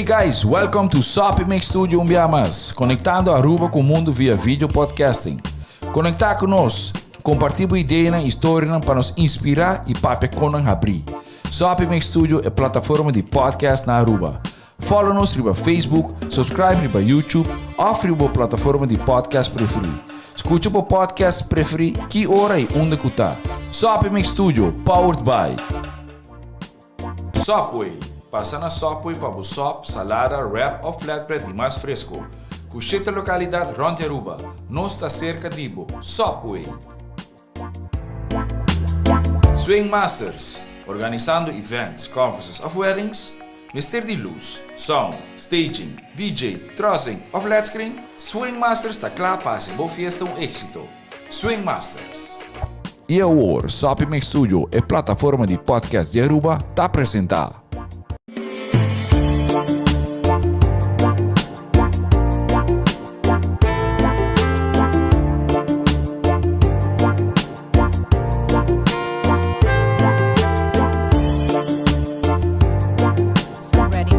Hey guys, welcome to Soppy Mix Studio un bia mas, conectando Aruba cu mundo via video podcasting. Conecta cu nos, comparti bo ideanan y historianan pa nos inspira y papia con nan habri. Soppy Mix Studio e plataforma di podcast na Aruba. Follow nos riba Facebook, subscribe riba YouTube of riba bo plataforma di podcast preferi. Scucha bo podcast preferi ki ora y unda cu ta. Soppy Mix Studio, powered by. Subway, Pasa na Subway pa bo sop, salada, wrap of flatbread di mas fresco. Cu shete localidad rond di Aruba. Nos ta cerca di bo. Subway! Swing Masters, Organisando events, conferences of weddings? Mester di luz, sound, staging, DJ, trussing of led screen? Swing Masters ta cla pa haci bo fiesta un exito. Swing Masters. Y awor, Soppy Mix Studio, e plataforma di podcast di Aruba, ta presenta. So ready.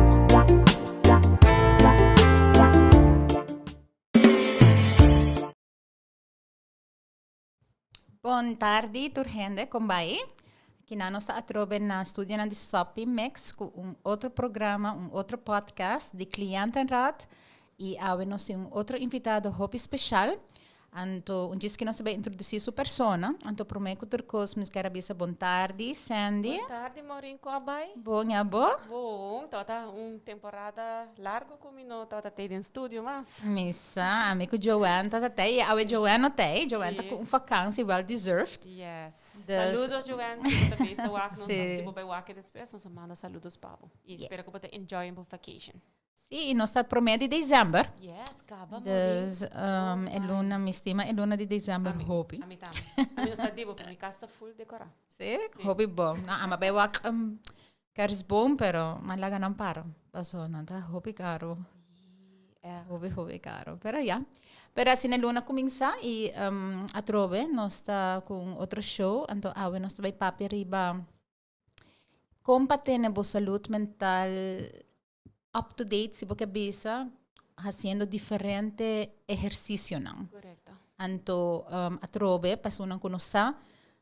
Bon tardi tur hende, kon bai? Kinan nos ta atrobe na studionan di Soppy Mix ku un otro programa, un otro podcast di Cliëntenraad. I awe nos tin un otro invitado hopi special. Anto un djis ku nos ta bai introdusí su persona. Anto promé ku tur kos mi kier a bisa bon tardi Sandy. Bon tardi Maureen, kon a bai? Bon, i abo? Bon, tabata un temporada largo ku mi no tabata tei den studio mas. Mi sa, ami ku Joanne tabata tei i awe Joanne no tei, Joanne ta ku un vakansi well deserved. Yes. Saludos Joanne, si bo ta bista wak nos, si bo bai wak e despues nos a manda saludos pa bo. I spera ku bo ta enjoy bo vacation. Sí, y nos ta prome di december. Yes, caba mori. Dus e luna, mi stima e luna di december hopi. Ami tambe. Ami no sa di bo, pero mi cas ta full decora. Sí? Hopi bon. No, ama bay wak kerstboom, pero m'a laga nan para. Paso nan ta hopi caro. Hopi, hopi caro. Pero ya. Pero asina e luna cuminsa y atrobe nos ta cu un otro show. Anto awe nos ta bay papia riba con pa tene bo salud mental up to date si bo ke bisa haciendo diferente ehercicionan. Correcto. Anto um, atrobe personan ku nos sa,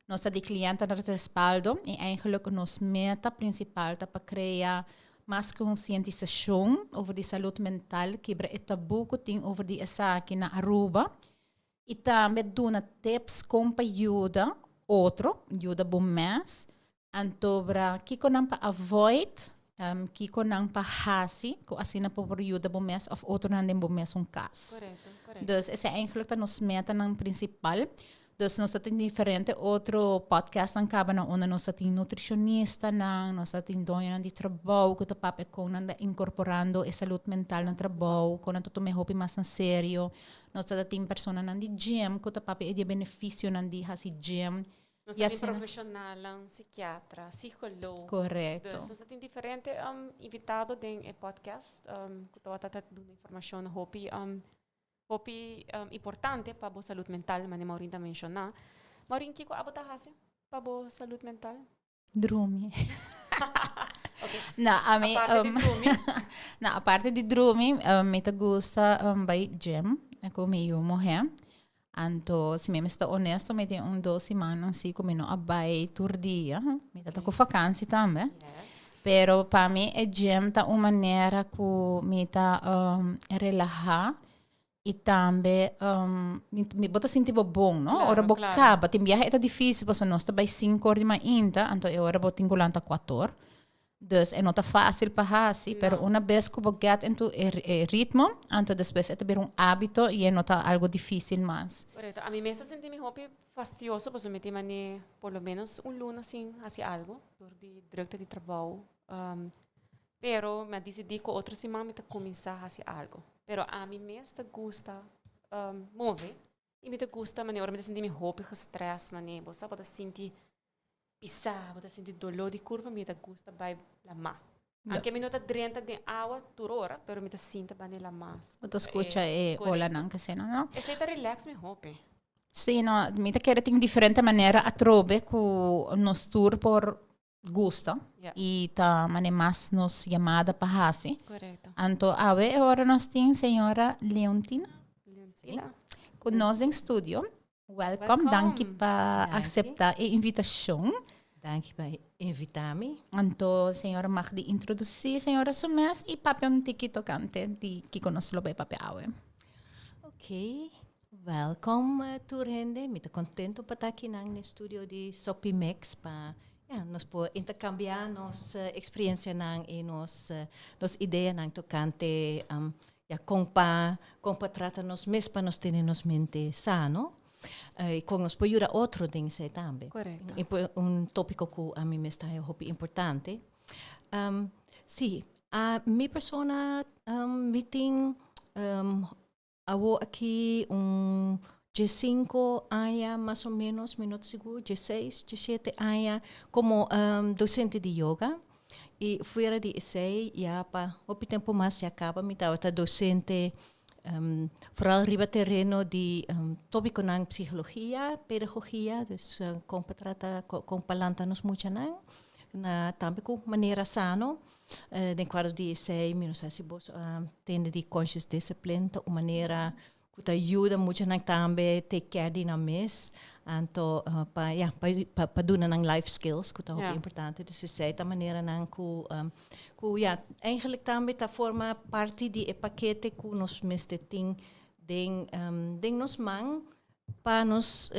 nos ta di cliënten respaldo y eigenlijk nos meta principal ta pa crea mas concientisacion over di salud mental, kibra e taboe ku tin over di esaki na Aruba y tambe duna tips kon pa yuda otro, yuda bo mes Antobra kiko nan pa avoid, kiko nan pa hasi ku asina por por yuda bo mes òf otronan den bo mesun kas. Korekto, korekto. Dus esei eigenlijk ta nos metanan prinsipal. Dus nos ta tin diferente otro podcastnan kaba na unda nos ta tin nutrishonistanan, nos ta tin doñonan di trabou ku ta papia kon nan ta inkorporando e salud mental na trabou, kon nan ta tuma e hopi mas na serio. Nos ta tin personanan di gym ku ta papia e di e benefisionan di hasi gym. Nos ta tin profesionalnan, psikiatra, psicoloog. Correcto. Dus nos ta tin diferente invitado den e podcast cu tabata ta duna informacion hopi hopi importante pa bo salud mental, manera Maureen ta menciona. Maureen, kico abo ta haci pa bo salud mental? Drumi. No, ami, Aparte di drumi. No, aparte di drumi, mi ta gusta bai gym ku mi yu muhé. Anto, si mi mester ta honesto, mi tin un dos simannan si ku mi no a bai tur dia. Mi ta ta ku vakansi tambe. Pero pa mi e gym ta un manera ku mi ta relahá I tambe mi bo ta sinti bo bon, no? Ora bo kaba, tin biaha e ta dificil pasobra nos ta bai sinku or di mainta, anto e ora bo tin ku lanta kuator. Dus e no ta facil pa hasi, pero una bes ku bo get into e ritmo, anto despues e ta bira un habito i e no ta algo dificil mas. Korekto. Ami mes ta sinti mi hopi fastioso pasobra mi tin mane por lo menos un luna sin hasi algo dor di drukte di trabou. Pero mi a disidí ku otro siman mi ta kuminsá hasi algu. Pero ami mes ta gusta move i mi ta gusta manera ora mi ta sinti mi hopi gestrès manera bo sa bo ta sinti pisá, bo ta sinti doló di kurpa mi ta gusta bai lamá. Anke mi no ta drenta den awa tur ora pero mi ta sinta banda e lamá. Bo ta skucha e olanan k'asina, no? Esei ta relax mi hopi. Sí, no, mi ta kere tin diferente manera atrobe ku nos tur por. Gusta Ja. y ta mane mas nos yamada pa haci. Correcto. Anto awe e ora nos tin señora Leontina Leontina. cu nos den studio. Welcome, Welcome. danki pa Danki. acepta e invitacion. Danki pa invita mi. Anto señora mag di introduci señora su mes y papia un tiki tocante di kico nos lo bay papia awe. Ok, welkom tur hende. Mi ta contento pa ta akinan den studio di Sopimex pa ja, nos por intercambia nos experiencianan y nos nos ideanan tocante ja, con pa con pa trata nos mes pa nos tene nos mente sano y con nos por yuda otro den esey tambe. Correcto. Un topico cu ami mes ta haya hopi importante. Si, mi persona mi tin Awo aki un diescinco aña mas o menos, mi no ta sigur, diesseis, diesiete aña como docente di yoga. Y fuera di esey ya pa hopi tempo mas ya caba mi tabata docente vooral riba tereno di topiconan psicologia, pedagogia, dus con pa trata, con pa lanta nos muchanan na tambe cu manera sano. Den kuadro di esei, mi no sa si boso a tende di conscious discipline, ta un manera ku ta yuda muchanan tambe take care di nan mes, anto pa ya, pa pa duna nan life skills ku ta hopi importante. Dus esei ta maneranan ku ku ya, eigenlijk tambe ta forma parti di e pakete ku nos mester tin den den nos man pa nos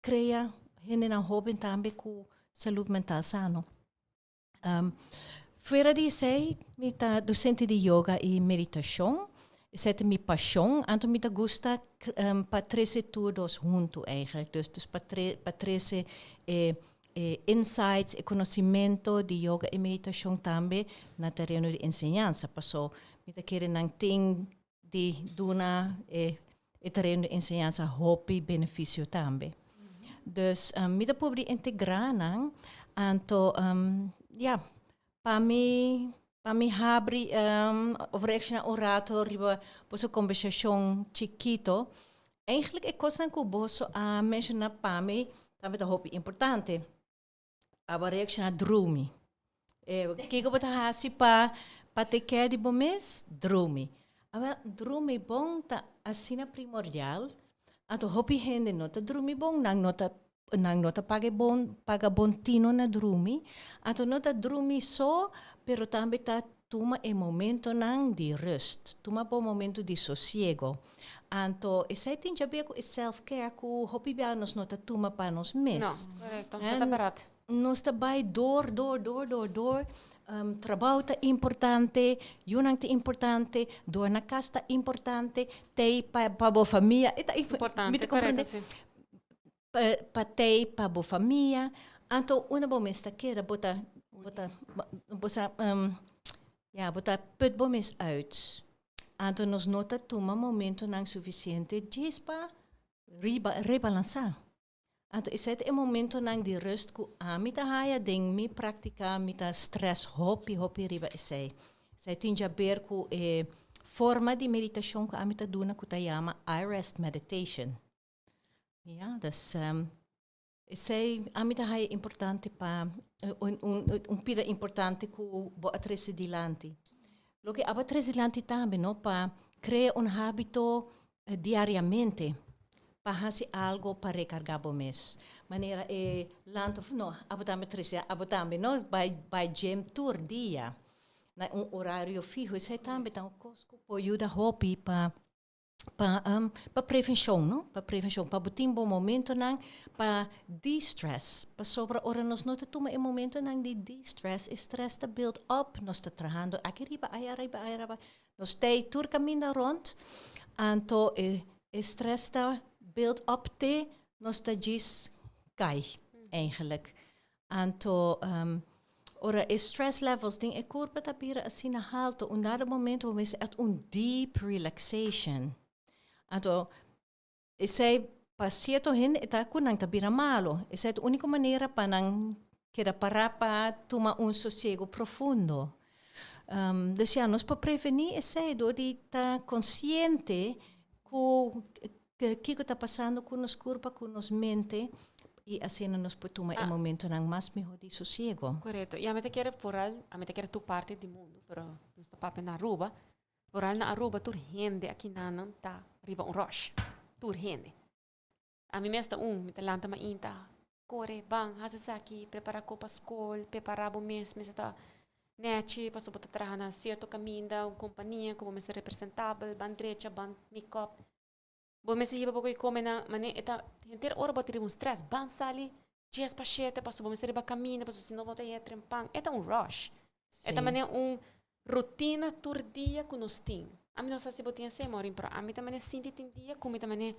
krea hendenan hoben tambe ku salud mental sano. Fuera di esei, mi ta docente di yoga y meditacion. Esei ta mi pasion. Anto mi ta gusta pa trece tur dos hunto eigenlijk. Dus, dus pa tre, pa trece e, e insights, e conocimento di yoga y meditacion tambe na tereno di enseñansa. Paso mi ta kere nan tin di duna e e tereno di enseñansa hopi beneficio tambe. Dus mi ta purba di integra nan, anto ya, pa mi pa mi habri of reacciona un rato riba boso conversacion chikito, eigenlijk e cosnan cu boso a menciona pa mi tambe ta hopi importante. Abo reacciona drumi. E, kiko bo ta hasi pa pa take care di bo mes? Drumi. Awel, drumi bon ta asina primordial. Anto hopi hende no ta drumi bon, nan no ta nan no ta paga bon paga bon tino na drumi. Anto no ta drumi so, pero tambe ta tuma e momentonan di rust, tuma bo momento di sosiego. Anto esei tin djabe ku e self care ku hopi bia nos no ta tuma pa nos mes. No, korekto. Sa ta bèrdat. Nos ta bai dor, dor, dor, dor, dor. Trabou ta importante, yunan ta importante, dor na kas ta importante, tei pa pa bo famia e ta Importante, mi ta komprende. korekto, si. Pa pa tei pa bo famia. Anto unda bo mes ta keda bo ta bo ta bo sa ya bo ta put bo mes uit. Anto nos no ta tuma momentonan sufisiente djis pa riba rebalansá. Anto esei ta e momentonan di rust ku ami ta haya den mi praktika, mi ta stress hopi hopi riba esei. Esei tin djaber ku e forma di meditashon ku ami ta duna ku ta yama I-rest meditation. Ya, dus Esei ami ta haya importante pa un un un pida importante ku bo a trese dilanti. Loke abo a trese dilanti tambe no pa krea un habito diariamente pa hasi algo pa rekargá bo mes. Manera e lanta of no abo tambe trese abo tambe no bai bai gym tur dia na un orario fiho esei tambe ta un kos ku por yuda hopi pa pa pa prevencion no, pa prevencion, pa bo tin bo momentonan pa de-stress, pasobra ora nos no ta tuma e momentonan di de-stress, e stress ta build up, nos ta trahando aki riba, aya riba, aya riba, nos ta ei tur caminda rond, anto e e stress ta build up te nos ta djis cay eigenlijk. Anto ora e stress levels den e kurpa ta bira asina halto, un dado momento bo mester echt un deep relaxation. Anto esei pa sierto hende e ta ku nan ta bira malo. Esei ta uniko manera pa nan keda para pa tuma un sosiego profundo. Dus ya, nos por prevení esei dor di ta konsiente ku kiko ta pasando ku nos kurpa, ku nos mente. Y asina nos por tuma e momentonan mas miho di sosiego. Correcto. Y ami ta kere vooral, ami ta kere tur parti di mundo, pero nos ta papia na Aruba. Vooral na Aruba tur hende aki nanan ta riba un rush. Tur hende. Ami mes ta un, mi ta lanta mainta, kore, ban, hasi esaki, prepara ko pa skol, prepara bo mes, mester ta nechi, pasobra bo ta traha na sierto kaminda, un kompania ku bo mester representabel, ban drecha, ban make-up. Bo mester hiba bo ku e kome nan, mane e ta henter ora bo ta riba un stress, ban sali dies pa shete pasobra bo mester riba kaminda, pasobra si no bo ta yega trempan. E ta un rush. E ta mane un rutina tur dia ku nos tin. Ami no sa si bo tin esei, Maureen, pero ami ta mane sinti tin dia ku mi ta mane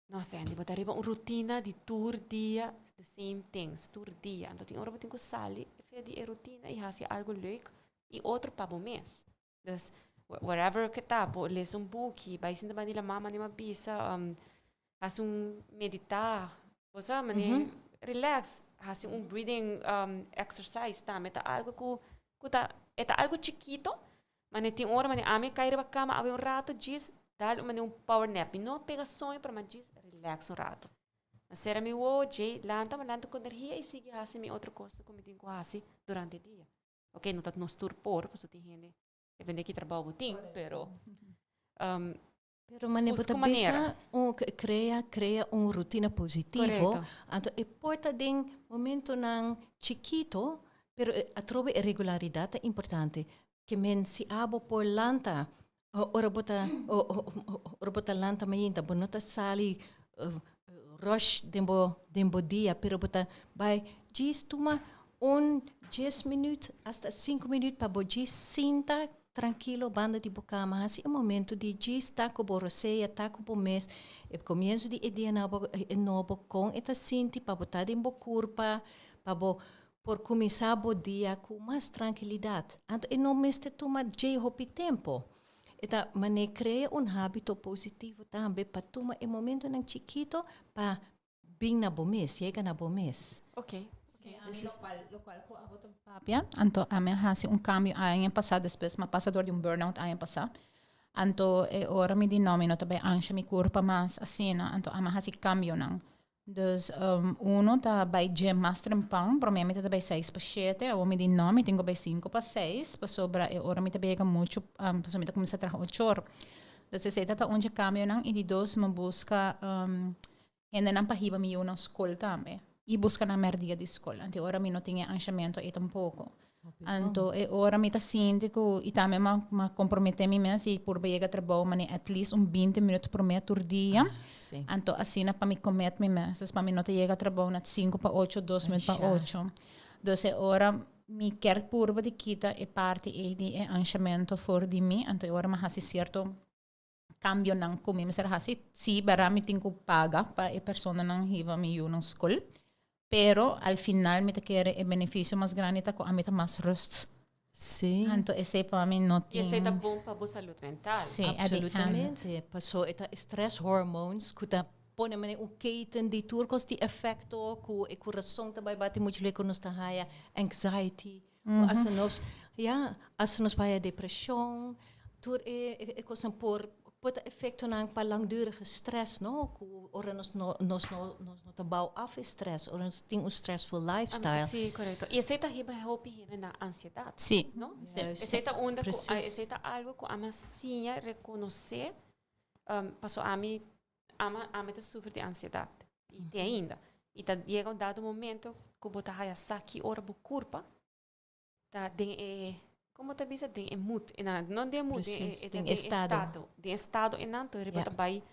No Sandy, bo ta riba un rutina di tur dia the same things, tur dia. Anto tin ora bo tin ku sali fe di e rutina i hasi algu leuk i otro pa bo mes. Dus, wherever ke ta, bo lesa un buki, bai sinta banda di la mama ni bisa, hasi un medita, bo sa, mane relax, hasi un breathing exercise tambe ta algu ku ku ta, e ta algu chikito, Mane tin ora mane ami a kai riba kama awe un rato djis dal un mane un power nap. Mi no a pega soño pero mi a djis relax un rato. Mi a sera mi wowo djei lanta mi lanta ku energia i sigui hasi mi otro kosnan ku mi tin ku hasi durante dia. Ok no ta nos tur por pasobra tin hende depende ki trabou bo tin pero Pero mane bo ta bisa un crea crea un rutina positivo, anto e por ta den momentonan chikito, pero atrobe e regularidad ta importante. Ke men si abo por lanta ora bo ta ora bo ta lanta mainta bo no ta sali rush den bo den bo dia, pero bo ta bai djis tuma un dies minuut hasta sinku minuut pa bo djis sinta Trankilo banda di bo kama, hasi e momento di djis ta ku bo rosea, ta ku bo mes, e komienso di e dia nobo, e nobo, kon e ta sinti pa bo ta den bo kurpa, pa bo por kuminsá bo dia ku mas trankilidat. Anto e no mester tuma djei hopi tempu. E ta manera krea un hábito positivo tambe pa tuma e momentonan chikito pa Bin na bo mes, yega na bo mes. Ok. Ami lokual, lokual ku abo ta papia, anto ami a hasi un kambio aña pasá despues mi a pasa dor di un burnout aña pasá. Anto e ora mi di no, mi no ta bai ansha mi kurpa mas asina, anto ami a hasi kambionan. Dus uno ta bai gym mas trempan, promé mi ta bai seis pa shete, awor mi di no, mi tin ku bai sinku pa seis, pasobra e ora mi ta bega muchu, pasobra mi ta kuminsá traha ocho or. Dus esei ta ta un dje kambionan i di dos mi buska Hendenan pa hiba mi yunan skol tambe i buska nan mèrdia di skol. Anto e ora mi no tin e anshamentu ei tampoko. Anto e ora mi ta sinti ku i tambe m'a komprometé mi mes i purba yega trabou manera at least un binti minüt promé tur dia. Anto asina pa mi commit mi mes. Dus pa mi no ta yega trabou na sinku pa ocho, dos minüt pa ocho. Dus e ora mi kier purba di kita e parti ei di e anshamentu for di mi. Anto e ora m'a hasi sierto cambionan cu mi mester haci. Si, berdad mi tin cu paga pa e personanan hiba mi yunan school, pero al final mi ta kere e beneficio mas grandi ta cu ami ta mas rust. Anto esey pa mi no tin. Y esey ta bon pa bo salud mental. Si, at the end. Absolutamente. Paso e ta stress hormones cu ta pone manera un keten di tur cos di efecto cu e curason ta bay bati mucho ley cu nos ta haya anxiety. Asa nos, ya, asa nos bai depresion, tur e, e, e cosnan por, por ta efectonan pa langdurige stress, no? Cu ora nos no, nos no, nos no ta bouw af e stress, ora nos tin un stressful lifestyle. Sí, correcto. Y esey ta hiba hopi hende na ansiedad. Sí. No? Sí. Esey ta unda cu, Precies. esey ta algo cu ama siña reconoce, paso ami, ama, ami ta sufri di ansiedad. Y te ainda. Y ta yega un dado momento cu bo ta haya sa ki ora bo curpa ta den e, como ta bisa, den e mood. E na, no den e mood, den e, Precies, e ta den den e estado. estado. Den estado enan, to riba Ja. ta bay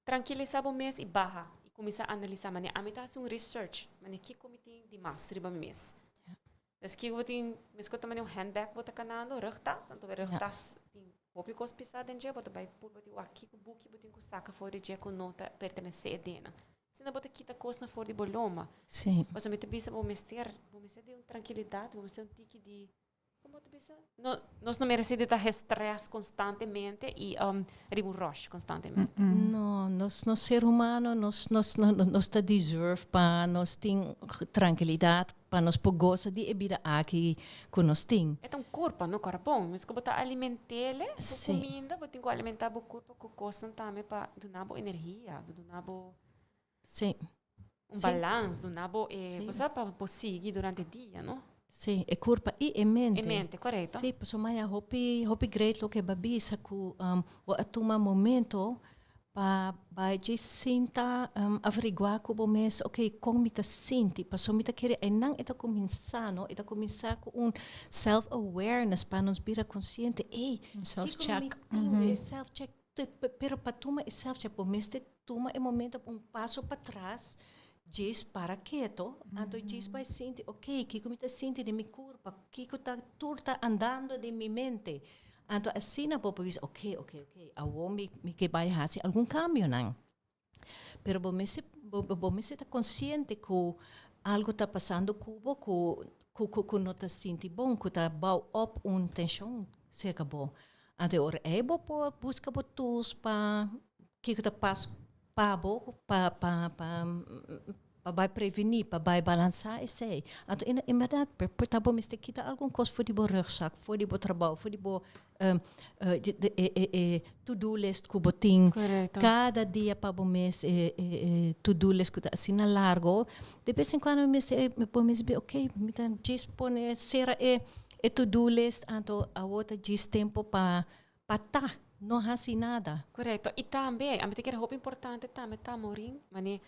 tranquilisa bo mes y baha. Y cuminsa analisa, mane ami ta haci un research, mane kico mi tin di mas riba mi mes. Ja. Dus kico bo tin, mesco ta mane un handbag bo ta canando, rugtas, anto e rugtas tin Hopi kos pisá den dje, bo ta bai purba di wak kiko buki bo tin ku saka for di dje ku no ta pertenesé e dena. Asina bo ta kita kosnan for di bo loma. Sí. Pasobra mi ta bisa bo mester, bo mester di un trankilidat, bo mester un tiki di, komo bo ta bisa? No, nos no meresé di ta gestrès konstantemente i riba un rush konstantemente. No, nos, nos ser humano, nos, nos, nos ta deserve pa nos tin trankilidat, Pa nos por gosa di e bida aki ku nos tin. E ta un kurpa, no kòrpon. Mes ku bo ta aliment'el ku kuminda, bo tin ku alimentá bo kurpa ku kosnan tambe pa duna bo energia, pa duna bo. Sí. Un balans, duna bo e, bo sa, pa bo sigui durante dia, no? Sí, e kurpa i e mente. E mente, korekto. Sí, pasobra maya hopi, hopi great loke bo a bisa ku bo a tuma momento pa bai djis sinta averiguá ku bo mes, ok, kon mi ta sinti? Pasobra mi ta kere einan e ta kuminsá, no? E ta kuminsá ku un self awareness pa nos bira konsiente, ey, kiko mi tin? Self check. Pero pa tuma e self check bo mester tuma e momento pa un paso patras, djis para keto, anto djis bai sinti, ok, kiko mi ta sinti den mi kurpa, kiko ta tur ta andando den mi mente. Anto asina bo por bisa, ok, ok, ok, awor mi mi ke bai hasi algun kambionan. Pero bo mester bo bo mester ta konsiente ku algo ta pasando ku bo ku ku ku no ta sinti bon, ku ta bou op un tenshon serka bo. Anto e ora ei bo por buska bo tools pa kiko ta pas pa bo pa pa pa pa bai prevení, pa bai balansá esei. Anto en en bèrdat por ta bo mester kita algun kos for di bo rugzak, for di bo trabou, for di bo e e e to do list ku bo tin kada dia pa bo mes e e e to do list ku ta asina largo. De bes en kuando mester bo mester bi ok mi ta djis pone sera e E to do list anto awor ta djis tempo pa pa ta, no hasi nada. Korekto. I tambe, ami ta kere hopi importante tambe ta Maureen, mane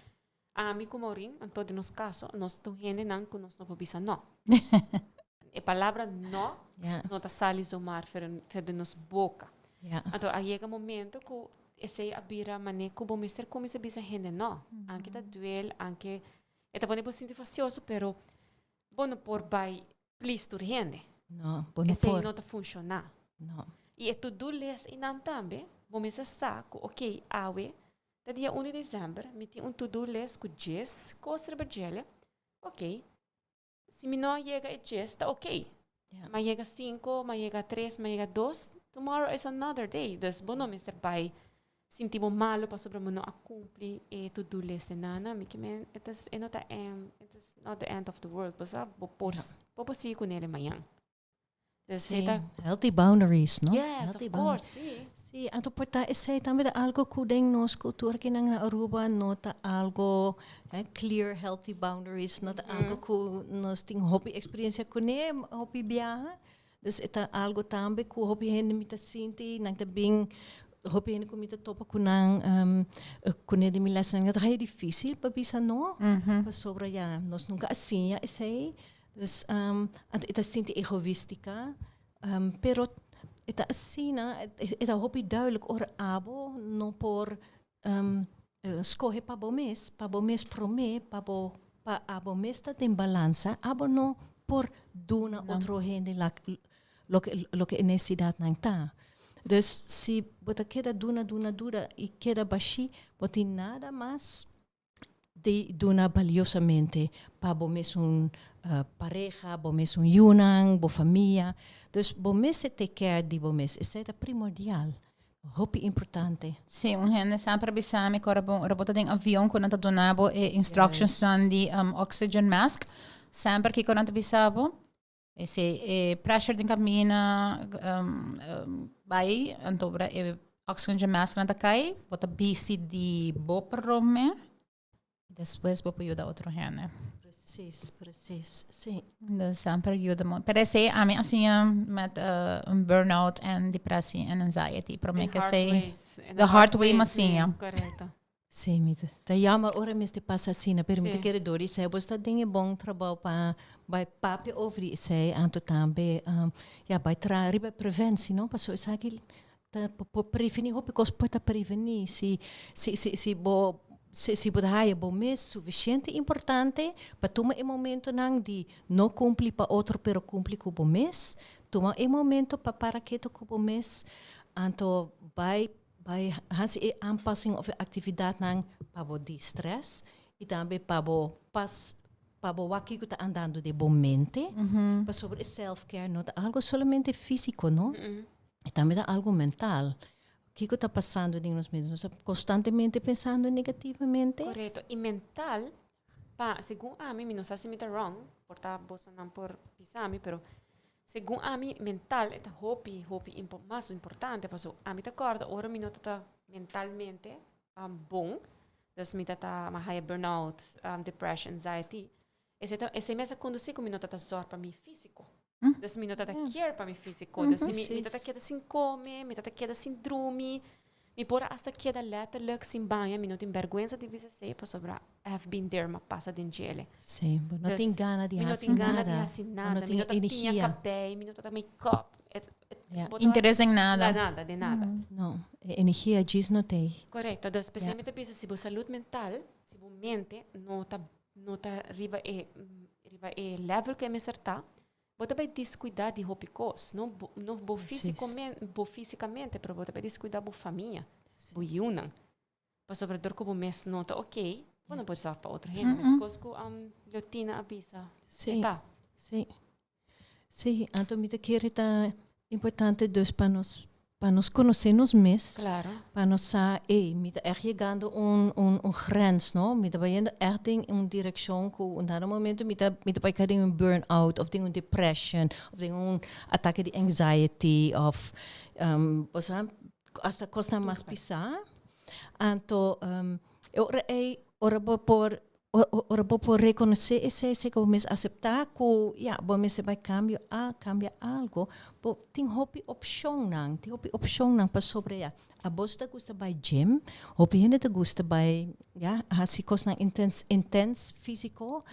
ami ku Maureen, anto den nos kaso, nos ta un hendenan ku nos no por bisa no. E palabra no no ta sali zomaar for den nos boka. Anto a yega momento ku esei a bira mane ku bo mester kuminsa bisa hende no. Anke ta duel, anke e ta pone bo sinti fasioso, pero bo no por bai please tur hende. No, bo no Esei por. no ta funciona. No. Y e to-do list einan tambe, bo mester sa cu ok, awe ta dia un di december, mi tin un to-do list cu djes cos riba djele, ok, si mi no a yega e djes ta ok. Ja. Mi a yega cinco, mi a yega tres, mi a yega dos, tomorrow is another day. Dus bo no mester bay Sinti bo malo pasobra bo no a cumpli e to do list e nana mi ke men e ta e no ta en it is not the end of the world bo sa bo por bo por sigui cunele mañan. Dus Sí, e ta healthy boundaries, no? Yes, Healthy of boundaries. course, sí. Sí, anto por ta esei tambe ta algo ku den nos kultura kinan na Aruba no ta algo eh, clear healthy boundaries, no ta algo ku nos tin hopi experiencia kuné, hopi biaha. Dus e ta algo tambe ku hopi hende mi ta sinti, nan ta bin, hopi hende ku mi ta topa ku nan, kuné den mi lesnan, nan ta haña difísil pa bisa no, pasobra ya nos nunka a siña esei. Dus anto e ta sinti egoística, pero e ta asina, e ta hopi duidelijk ora abo no por Skohe pa bo mes, pa bo mes promé, pa bo pa abo mes ta den balansa, abo no por duna otro hende loke loke e nesidatnan ta. Dus si bo ta keda duna duna duna i keda bashí, bo tin nada mas di duna baliosamente pa bo mesun pareha, bo mesun yunan, bo famia. Dus bo mester take care di bo mes, esei ta primordial. Hopi importante. Sí, un hende semper a bisa mi ku ora bo ora bo ta den avion ku nan ta duna bo e instructions nan di oxygen mask, semper kiko nan ta bisa bo, e si e pressure den camina bai, anto ora e oxygen mask nan ta kai, bo ta bisti di bo prome. Despues bo por yuda otro hende. Precies, precies, sí. Dus semper yuda mo. Pero esei ami a siña met un burnout en depressie en anxiety. Prome ke esei the hard way mi a siña. Correcto. Sí, mi ta jammer ora mester pasa asina, pero mi ta kere dor di esei. Bo sta den e bon trabou pa bai papia over di esei, anto tambe ya bai traha riba e preventie, no? Pasobra esaki Ta por prevení hopi kos por ta prevení si si si si bo si si bo ta haya bo mes sufisiente importante pa tuma e momentonan di no kumpli pa otro pero kumpli ku bo mes, tuma e momento pa para ketu ku bo mes, anto bai bai hasi e aanpassing of e aktividatnan pa bo distress i tambe pa bo pas pa bo wak kiko ta andando den bo mente, pasobra e self care no ta algo solamente físiko no. E tambe ta algo mental. Kiko ta pasando den nos mente? Nos ta constantemente pensando negativamente. Correcto. Y mental, pa, segun ami, mi no sa si mi ta wrong, por ta bosonan por bisa mi, pero segun ami, mental e ta hopi, hopi impo, mas importante. Paso ami ta corda ora mi no ta mentalmente bon, Dus mi tata m'a haya burnout, depression, anxiety. Esei ta esei mes a kondusí ku mi no tata zòrg pa mi físiko. Dus mi no tata care pa mi físiko. Dus si mi mi tata keda sin kome, mi tata keda sin drumi, mi por a asta keda letterlijk sin baña, mi no tin bèrgwensa di bisa esei pasobra I have been there, m'a pasa den djele. Sí, bo no tin Dus gana di mi no hasi tin gana di nada. hasi Bo no nada, mi tin no ta piña energia. kabei, mi no ta make-up. Et, et, Ja. bo ta Interes den nada. Na nada, den nada. No, e energia djis no t'ei. Correcto. Dus p'esei Ja. mi ta bisa si bo salud mental, si bo mente no ta no ta riba e riba e level ku e mester ta, bo ta bai deskuidá di hopi kos. No bo no bo físikomen bo físikamente, pero bo ta bai deskuidá bo famia, bo yunan. Pasobra dor ku bo mes no ta oké, bo no por sòrg pa otro hende. Meskos ku Leotina a bisa, e ta. Sí. Sí, anto mi ta kere ta importante dus pa nos pa nos konosé nos mes. Claro. Pa nos sa, ey, mi ta ègt yegando un un un grens, no? Mi ta bayendo ègt den un direkshon ku un dado momento mi ta mi ta bai kai den un burn-out òf den un depression òf den un atake di anxiety òf bo sa, hasta kosnan mas pisá. Anto e ora ey ora bo por Ora bo por rekonosé esei, esei ku bo mes aseptá ku ya, bo mester bai kambio a kambia algu, bo tin hopi opshonnan, tin hopi opshonnan pasobra ya, abos ta gusta bai gym, hopi hende ta gusta bai ya hasi kosnan intens intens físiko,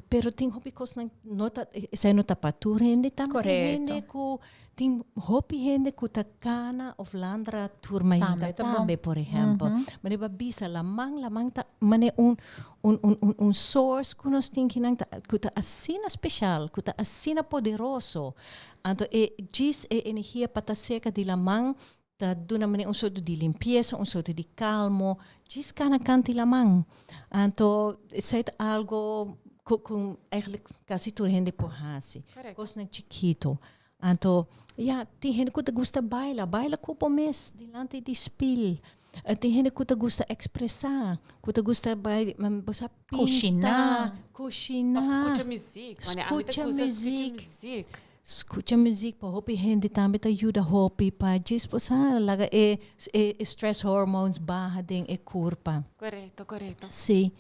pero tin hopi kosnan no ta esei no ta pa tur hende tambe tin hende ku Tin hopi hende ku ta kana of landra tur mainta tambe, por ehèmpel. Mane bo a bisa laman, laman ta mane un un un un un source ku nos tin kinan ta ku ta asina speshal, ku ta asina poderoso. Anto e djis e energia pa ta serka di laman ta duna mane un sorto di limpiesa, un sorto di kalmo, djis kana kant di laman. Anto esei ta algo ku ku eigenlijk kasi tur hende por hasi. Kosnan chikito. Anto, ya, tin hende ku ta gusta baila, baila ku bo mes dilanti di spil. Tin hende ku ta gusta ekspresá, ku ta gusta bai, bo sa pinta, Kushiná. kushiná. Òf skucha muzik. Wanneer ami ta Skucha gusta skucha muzik. muzik. Skucha muzik pa hopi hende tambe ta yuda hopi pa djis bo sa laga e e stress hormones baha den e kurpa. Korekto, korekto. Sí.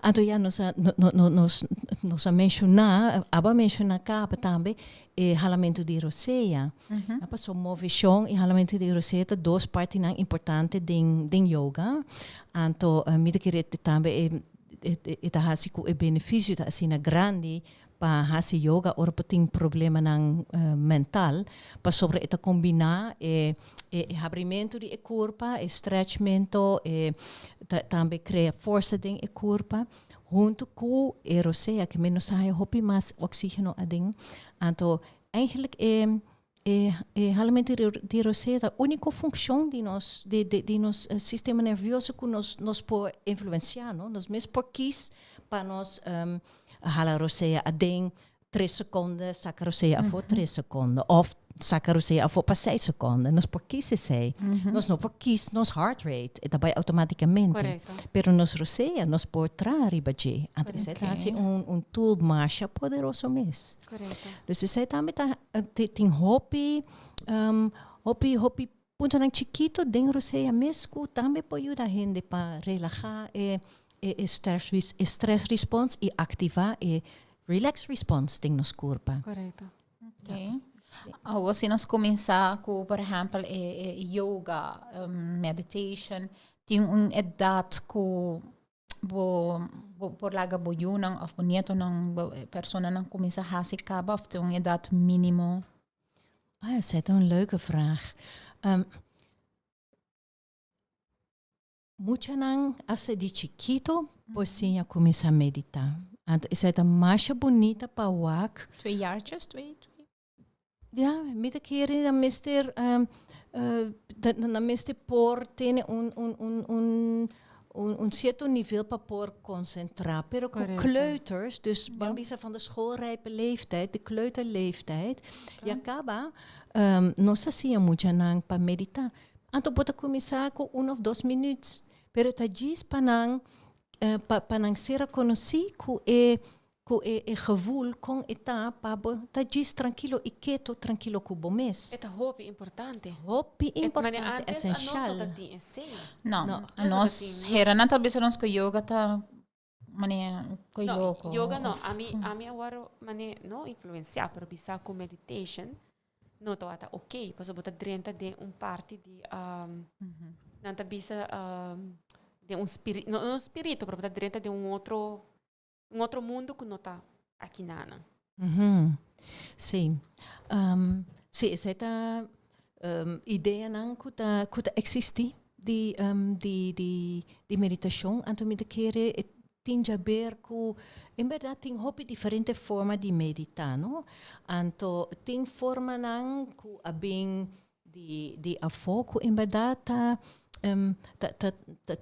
Anto ya nos a no no no nos nos a menshoná, abo a menshoná kaba tambe e halamentu di rosea. A paso moveshon i halamentu di rosea ta dos partinan importante den den yoga. Anto mi ta kere tambe e e ta hasi ku e benefisio ta asina grandi pa hasi yoga ora bo tin problemanan mental, pasobra e ta kombiná e e habrimentu di e kurpa, e stretchmento, e ta tambe krea forsa den e kurpa, huntu ku e rosea ke men nos ta haña hopi mas oksígeno aden. Anto eigenlijk e e e halamentu di rosea ta úniko funshon di nos di di di nos sistema nervioso ku nos nos por influensiá, no? Nos mes por kis pa nos hala rosea aden tres sekonde, saka rosea afó tres sekonde, òf saka rosea afó pa seis sekonde. Nos por kis esei. Nos no por kis nos heart rate, e ta bai outomátikamente. Korekto. Pero nos rosea nos por traha riba dje. Anto esei ta hasi un un tool masha poderoso mes. Korekto. Dus esei tambe ta tin hopi hopi hopi Puntonan chikito den rosea mes ku tambe por yuda hende pa relahá e e stress e stress response i aktivá e relax response den nos kurpa. Korekto. Ok. Awor si nos kuminsá ku por ehèmpel e e yoga, meditation, tin un edat ku bo bo por laga bo yunan òf bo nietonan, bo personanan kuminsá hasi kaba òf tin un edat mínimo? Ah, esei ta un leuke vraag. Muchanan hasta di chikito por siña kuminsá meditá. Anto esei ta masha bunita pa wak. Twee jaartjes, twee, twee. Ja, mi ta kere nan mester nan mester por tene un un un un un un cierto nivel pa por concentra. Pero cu kleuters, dus ban bisa van de schoolrijpe leeftijd, de kleuterleeftijd, ya caba nos ta siña muchanan pa medita. Anto bo ta cuminsa cu un of dos minuut, pero ta djis pa nan pa pa nan sera conoci cu e. Ku e e gevoel kon e ta pa bo ta djis trankilo i keto trankilo ku bo mes. E ta hopi importante. Hopi E mane importante, antes a nos no esenshal. ta tin esei. No, No. a Nos no ta nos tin, nos heranan ta bisa nos ku yoga ta mane koi No, loko yoga no. of Ami ami a wòrdu mane no influensiá pero bisa ku meditation no tabata ok pasobra bo ta drenta den un parti di nan ta bisa den un spiri no no spiritu pero bo ta drenta den un otro un otro mundo ku no ta aki nanan. Sí. Sí, esei ta ideanan ku ta ku ta eksistí di di di di meditashon. Anto mi ta kere e tin djaber ku en bèrdat tin hopi diferente forma di meditá, no? Anto tin formanan ku a bin Di di afó ku en bèrdat ta ta ta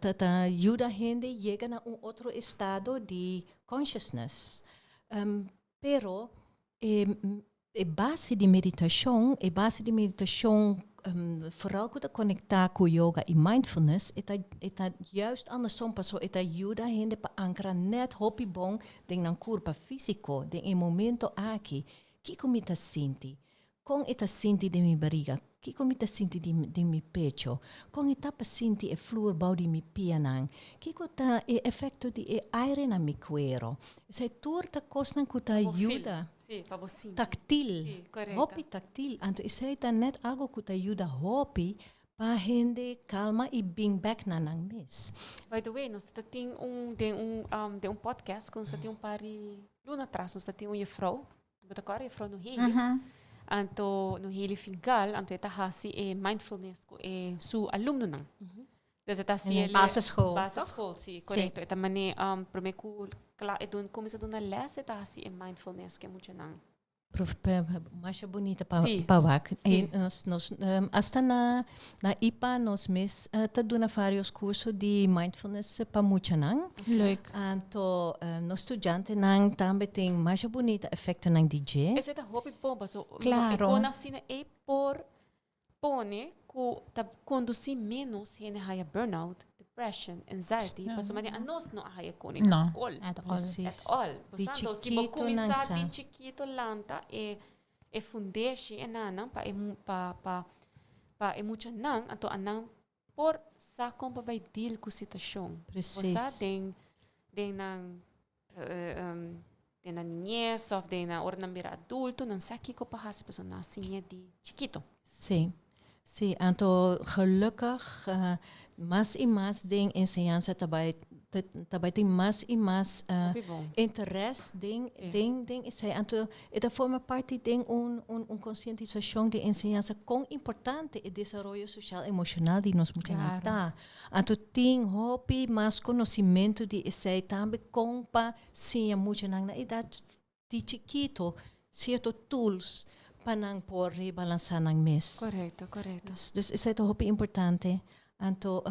ta ta yuda hende yega na un otro estado di consciousness. Pero e e base di meditashon, e base di meditashon vooral ku ta konektá ku yoga i mindfulness, e ta e ta juist andersom pasobra e ta yuda hende pa ankra nèt hopi bon den nan kurpa físiko den e momento aki. Kiko mi ta sinti? Kon e ta sinti den mi bariga? Kiko mi ta sinti den mi pecho? Kon e ta pa sinti e flur bou di mi pianan? Kiko ta e efekto di e aire na mi kuero? Esei tur ta kosnan ku ta yuda. Taktil, hopi taktil. Anto esei ta nèt algu ku ta yuda hopi pa hende kalma i bin bèk na nan mes. By the way, nos ta tin un den un den un podcast ku nos ta tin un par di luna atras nos ta tin un jefrou Bo ta kòrda jefrou Noheli? Anto Noheli Fingal, anto e ta hasi e mindfulness ku e su alumnonan. Dus e ta hasi el Basisschool, toch? Basisschool, si, korekto. E ta mane promé ku kla e dun kuminsá duna lès e ta hasi e mindfulness ku e muchanan. Prof, masha bunita pa pa wak. E nos nos asta na na IPA nos mes ta duna varios kurso di mindfulness pa muchanan. Leuk. Anto nos studiantenan tambe tin masha bunita efectonan di dje. Esei ta hopi bon paso Claro. e kon asina ei por pone ku ta kondusí ménos hende haya burnout, depression, anxiety, pasobra manera anos no a haya kon na No, skol. at all. Precies. At all. Di Bo sa, anto si bo chikito nan kuminsá sa. di chikito lanta e e fundeshi enanan pa e pa pa pa e muchanan, anto anan por sa kon pa bai deal ku situashon. Precies. Bo sa den den nan den nan niñez of den nan ora nan bira adulto nan sa kiko pa hasi pasobra nan a siña di chikito. Sí, sí, anto gelukkig mas i mas den enseñansa ta bai ta bai tin mas i mas interes den den den esei. Anto e ta forma parti den un un konsientisashon di enseñansa kon importante e desaroyo sosial emoshonal di nos muchanan ta. Anto tin hopi mas konosimentu di esei tambe kon pa siña muchanan na edat di chikito sierto tools pa nan por rebalansá nan mes. Korekto, korekto. Dus esei ta hopi importante. Anto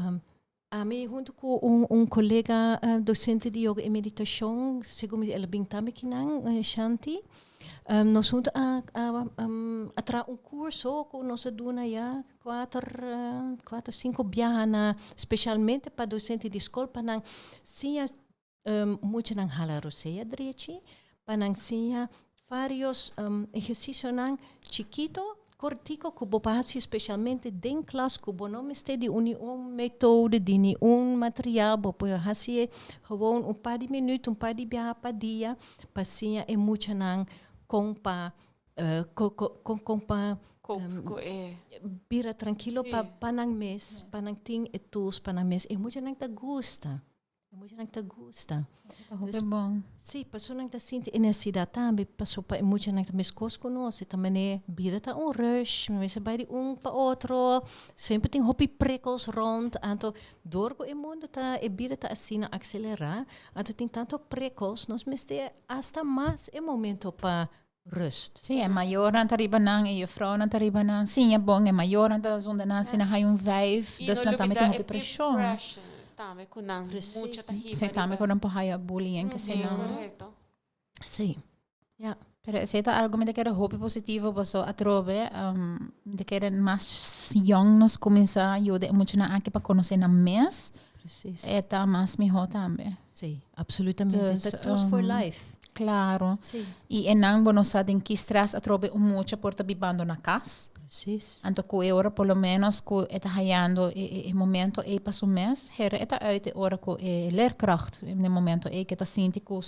Ami hunto cu un un colega docente di yoga y meditacion, segun mi el a bin tambe kinan, Shanti, nos hunto a a a traha un curso cu nos a duna ya cuater cuater cinco biaha na specialmente pa docente di scol pa nan siña Muchanan hala rosea drechi pa nan siña varios ehercicionan chikito, cortico cu bo por haci specialmente den klas cu bo no mester di un niun metode, di niun material, bo por haci'e gewoon un par di minuut, un par di biaha pa dia pa siña e muchanan con pa con pa Cope cu e. bira trankilo pa nan mes, pa nan tin e tools pa nan mes. E muchanan ta gusta. E muchanan ta gusta. Ta hopi bon. Sí, pasobra nan ta sinti e necesidad tambe, pasobra pa e muchanan ta meskos ku nos, e ta manera bida ta un rush, mi mester bai di un pa otro, semper tin hopi prikkels rond, anto dor ku e mundo ta, e bida ta asina akselerá, anto tin tanto prikkels, nos mester hasta mas e momento pa rust. Sí, e mayornan ta riba nan, e juffrouwnan ta riba nan. Siña bon, e mayornan ta zunda nan asina hay un vijf, I dus no nan tambe tin lubida hopi e peer preshon. pressure tambe ku nan Precies. mucha ta hiba Sí, tambe riba. ku nan por haya bullying, ke Sí, se nan. korekto. Sí, ja. Pero esei ta algo mi ta kere hopi positivo paso atrobe mi ta kere mas yong nos kuminsá yuda e muchanan aki pa konosé nan mes. Precies. E ta mas mihó tambe. Sí, absolutamente. Dus, Ta tools for life. Claro. Si. Y enan bo no sa den ki stress atrobe un mucha por ta bibando na cas. Precies. Anto cu e ora por lo menos cu e ta hayando e, e, e momento ey pa su mes, hera e ta uit e ora cu e leerkracht, den momento ey cu e ta sinti cu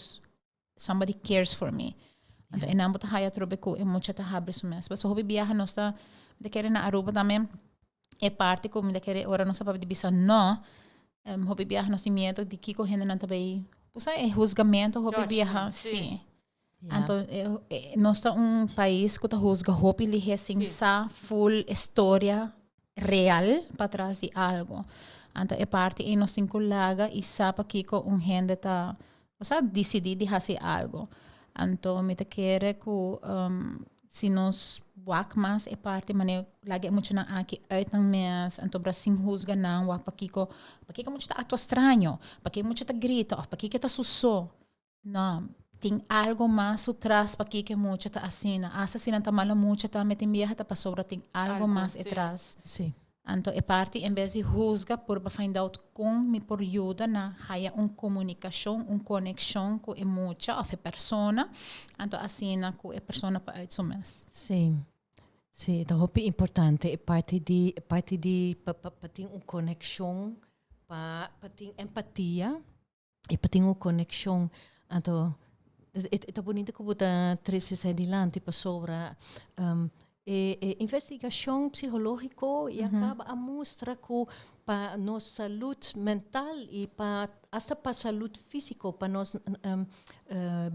somebody cares for me. Anto enan bo ta haya atrobe cu e mucha ta habri su mes. Pasobra hopi biaha nos ta, mi ta kere na Aruba tambe, e parti cu mi ta kere ora nos ta papia di bisa no, hopi biaha nos tin miedo di kico hendenan ta bay, bo sa e huzgamento hopi biaha, Judgment, sí. sí. Anto nos ta un pais cu ta huzga hopi lihe sin sa full e storia real patras di algo. Anto e parti ey nos tin cu laga y sa pakico un hende ta, bo sa, dicidi di haci algo. Anto mi ta kere cu si nos wak mas e parti manera laga e muchanan aki uit nan mes, anto bra sin huzga nan wak pakico, pakico mucha ta actua straño, pakico mucha ta grita of pakico e ta su so. No, tin algo mas su tras pakico e mucha ta asina. Asta si nan ta mala mucha tambe tin biaha ta pasobra tin algo Algo, mas sí. e tras. Sí. Anto e parti en bes di huzga purba find out con mi por yuda na haya un comunicacion, un conexion cu e mucha of e persona, anto asina cu e persona por uit su mes. Sí. Sí, ta hopi importante e parti di e parti di pa pa pa tin un conexion, pa pa tin empatia. E pa tin un konekshon. Anto e ta bunita ku bo ta trese esei dilanti pasobra e e investigashon psikológiko ya kaba a mustra ku pa nos salud mental i pa asta pa salud físiko pa nos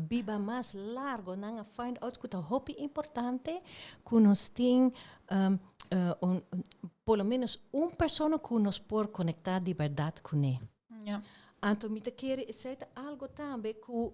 biba mas largo nan a find out ku ta hopi importante ku nos tin un por lo menos un persona ku nos por konektá di bèrdat kuné. Ja. Anto mi ta kere esei ta algo tambe ku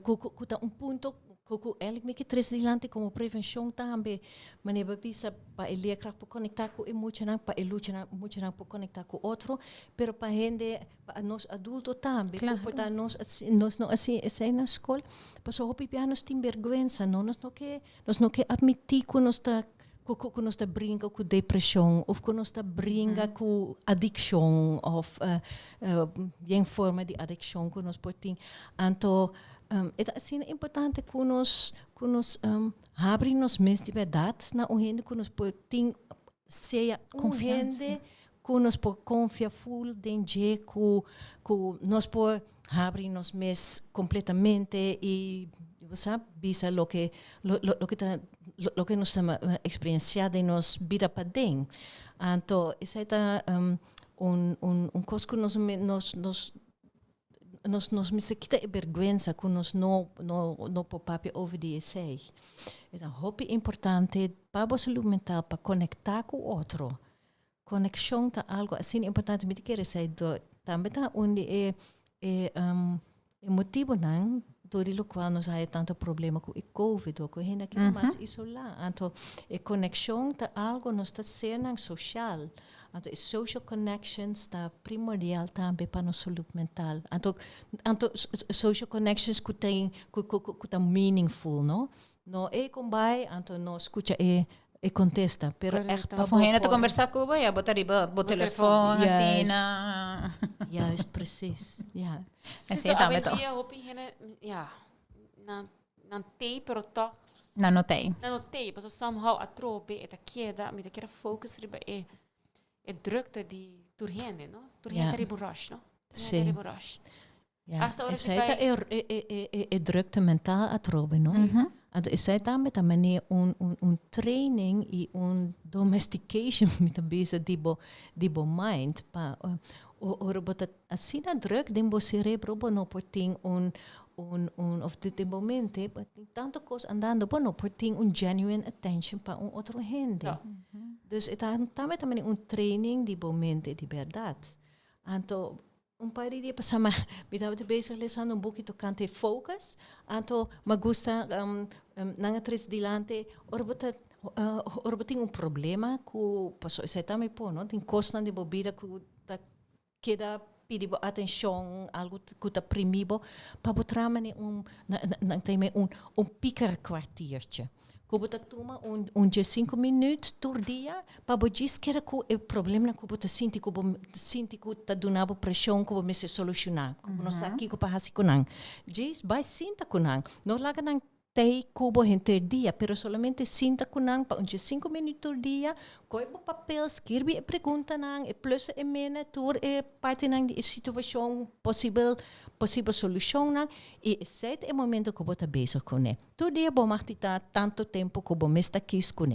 ku ku ta un punto ku ku eigenlijk mi ke trese dilanti komo prevenshon tambe. Manera bo a bisa pa e leerkracht por konektá ku e muchanan, pa e luchanan muchanan por konektá ku otro, pero pa hende pa nos adulto tambe ku por ta nos nos no hasi esei na skol, pasobra hopi bia nos tin bergwensa no, nos no ke nos no ke atmití ku nos ta ku ku nos ta bringa ku depreshon of ku nos ta bringa ku adikshon of yen forma di adikshon ku nos por tin. Anto e ta asina importante ku nos ku nos habri nos mes di bèrdat na un hende ku nos por tin sea un hende ku nos por konfia ful den dje ku ku nos por habri nos mes kompletamente i bo sa bisa loke loke ta loke nos ta eksperensiá den nos bida paden. Anto esei ta un un un kos ku nos nos nos nos nos mester kita e bergwensa ku nos no no no por papia over di esei. E ta hopi importante pa bo salud mental pa konektá ku otro. Konekshon ta algu asina importante. Mi ta kere esei do tambe ta un di e e e motibonan dor di lokual nos haya tantu problema ku e covid o ku hende a keda mas isolá. Anto e konekshon ta algu nos ta sernan soshal. Anto e social connections ta primordial tambe pa nos salud mental. Anto anto social connections ku tin ku ku ku ta meaningful no. No e kon bai anto no skucha e e kontesta pero echt pa Of un bo hende ta por kombersá ku bo ya bo ta riba bo telefon Juist. asina. Juist precies ja. Esei So tambe to. awendia hopi hende ja nan nan tei pero tog Nan no tei. Nan no tei pasobra somehow atrobe e ta keda mi ta kere focus riba e e drukte di tur hende no tur hende ta riba un rush no tur hende ta riba un rush. Ja, Hasta ora esei ta e, e, e, e, e, e drukte mental atrobe, no? Anto esei tambe ta manera un, un, un training i un domestication, mi ta bisa, di bo, di bo mind. Pa, ora bo ta asina druk den bo cerebro, bo no por tin un, un, un, of den bo mente, bo tin tanto cos andando, bo no por tin un genuine attention pa un otro hende. Dus e ta tambe ta manera un training di bo mente di berdad. Anto, Un par di dia pasá mi tabata bezig lesando un buki tokante focus. Anto mi a gusta nan a trese dilanti ora bo ta ora bo tin un problema ku pasobra esei tambe por no tin kosnan den bo bida ku ta keda pidi bo atenshon algu ku ta primi bo pa bo traha manera un nan ta yama un un pikerkwartiertje. Ku bo ta tuma un un diesinku minüt tur dia pa bo djis keda ku e problemnan ku bo ta sinti ku bo sinti ku ta duna bo preshon ku bo mester solushoná, ku bo no sa kiko pa hasi ku nan. Djis bai sinta ku nan. No laga nan tei ku bo henter dia, pero solamente sinta ku nan pa un diesinku minüt tur dia, kohe bo papel, skirbi e preguntanan, e plussen e minnen, tur e partinan di e situashon, posibel posibel solushonnan, i esei ta e momento ku bo ta bezig kuné. Tur dia bo mag di ta tanto tempo ku bo mes ta kis kuné.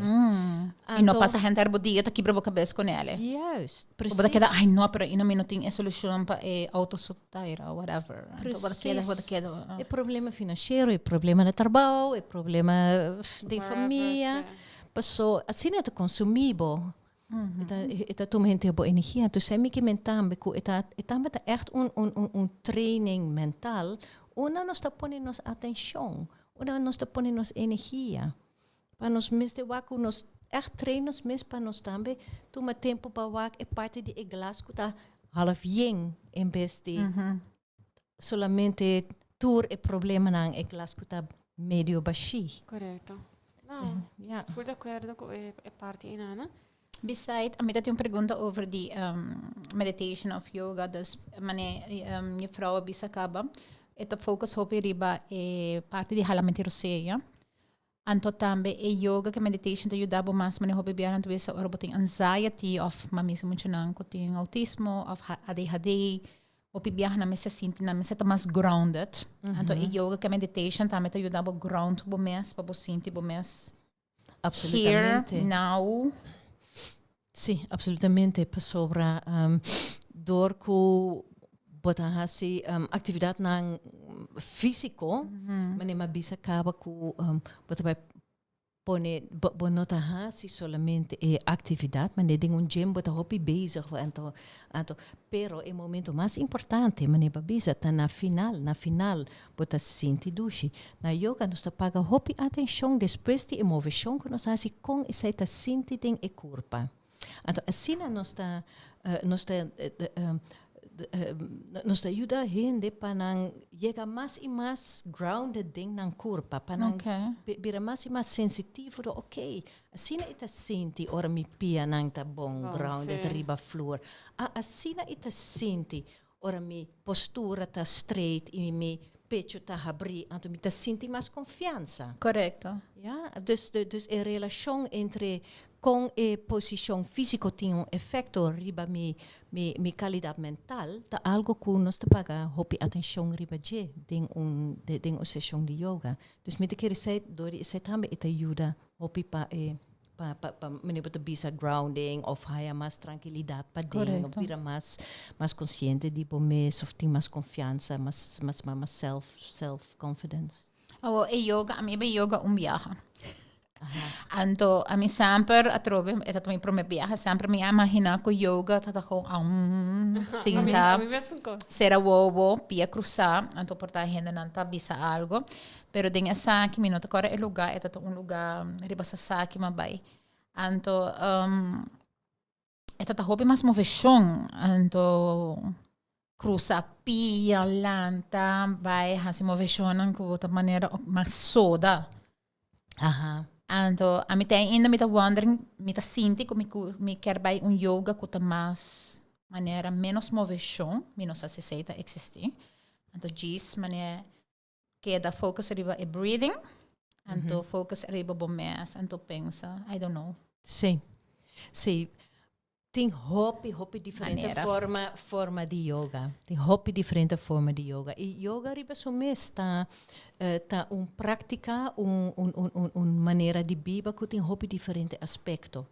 I no pasa henter bo dia ta kibra bo kabes ku nel. Juist, precies. Bo ta keda, ai no, pero i no mi no tin e solushon pa e auto su taira o whatever. Precies. Bo ta keda, bo ta keda. E problema financiero, e problema na trabou, e problema den famia. Paso asina ta konsumí bo. E ta, e ta tuma henter bo energia. Entonces mi ke men tambe ku e ta, e tambe ta echt un, un, un, un training mental unda nos ta pone nos atenshon, unda nos ta pone nos energia. Pa nos mester wak ku nos echt train nos mes pa nos tambe tuma tempu pa wak e parti di e glas ku ta half yen en bes di solamente tur e problemanan e glas ku ta medio bashí. Korekto. No, ja. Full de acuerdo ku e, e parti inana. Beside, a mi ta tin un pregunta over di um, meditation of yoga. Dus, mane um, juffrouw a bisa kaba, e ta focus hopi riba e parti di halamenti rosea. Anto tambe e yoga ke meditation ta yuda bo mas mane hopi biaha nan ta bisa ora bo tin anxiety of mamisa muchanan ku tin autismo of ADHD hopi biaha nan mester sinti nan mester ta mas grounded. Anto e yoga ke meditation tambe ta yuda bo ground bo mes pa bo sinti bo mes here now. Sí, absolutamente. Pasobra door ku bo ta hasi aktividatnan físiko, manera mi a bisa kaba ku bo ta bai pone, bo bo no ta hasi solamente e aktividat, manera den un gym bo ta hopi bezig anto anto, pero e momento mas importante manera bo a bisa ta na final, na final bo ta sinti dushi. Na yoga nos ta paga hopi atenshon despues di e moveshon ku nos hasi kon esei ta sinti den e kurpa. Anto asina nos ta nos ta nos ta yuda hende pa nan yega mas i mas grounded den nan kurpa, pa nan bira mas i mas sensitivo do ok, asina e ta sinti ora mi pianan ta bon grounded riba flur. A asina e ta sinti Ora mi postura ta straight i mi pecho ta habrí, anto mi ta sinti mas konfiansa. Korekto. Ya, dus, dus e relashon entre kon e posishon físiko tin un efekto riba mi, mi, mi kalidat mental ta algu ku nos ta paga hopi atenshon riba dje den un, den un seshon di yoga. Dus mi ta kere esei, dor di esei tambe e ta yuda hopi pa e pa pa pa manera bo ta bisa grounding of haya mas trankilidat paden of bira mas mas konsiente di bo mes of tin mas konfiansa mas mas mas self self confidence. Awo e yoga ami bai yoga un biaha. Anto ami semper atrobe e ta mi prome biaha semper mi a imagina ku yoga ta ta gewoon sinta sera wowo pia krusa anto por ta hendenan ta bisa algo. Pero den esaki mi no ta kòrda e lugá, e ta ta un lugá riba Sasaki mi a bai. Anto e ta ta hopi mas moveshon, anto krusa pia, lanta, bai hasi moveshonnan ku bo ta manera mas soda. Anto ami te ainda mi ta wondering, mi ta sinti ku mi ku mi kier bai un yoga ku ta mas manera menos moveshon, mi no sa si esei ta eksistí. Anto djis manera Keda focus riba e breathing, anto focus riba bo mes, anto pensa, I don't know. Sí, sí. Tin hopi, hopi diferente Manera. forma, forma di yoga. Tin hopi diferente forma di yoga. I yoga riba su mes ta, eh, ta un práctica, un, un, un, un, un manera di biba ku tin hopi diferente aspekto.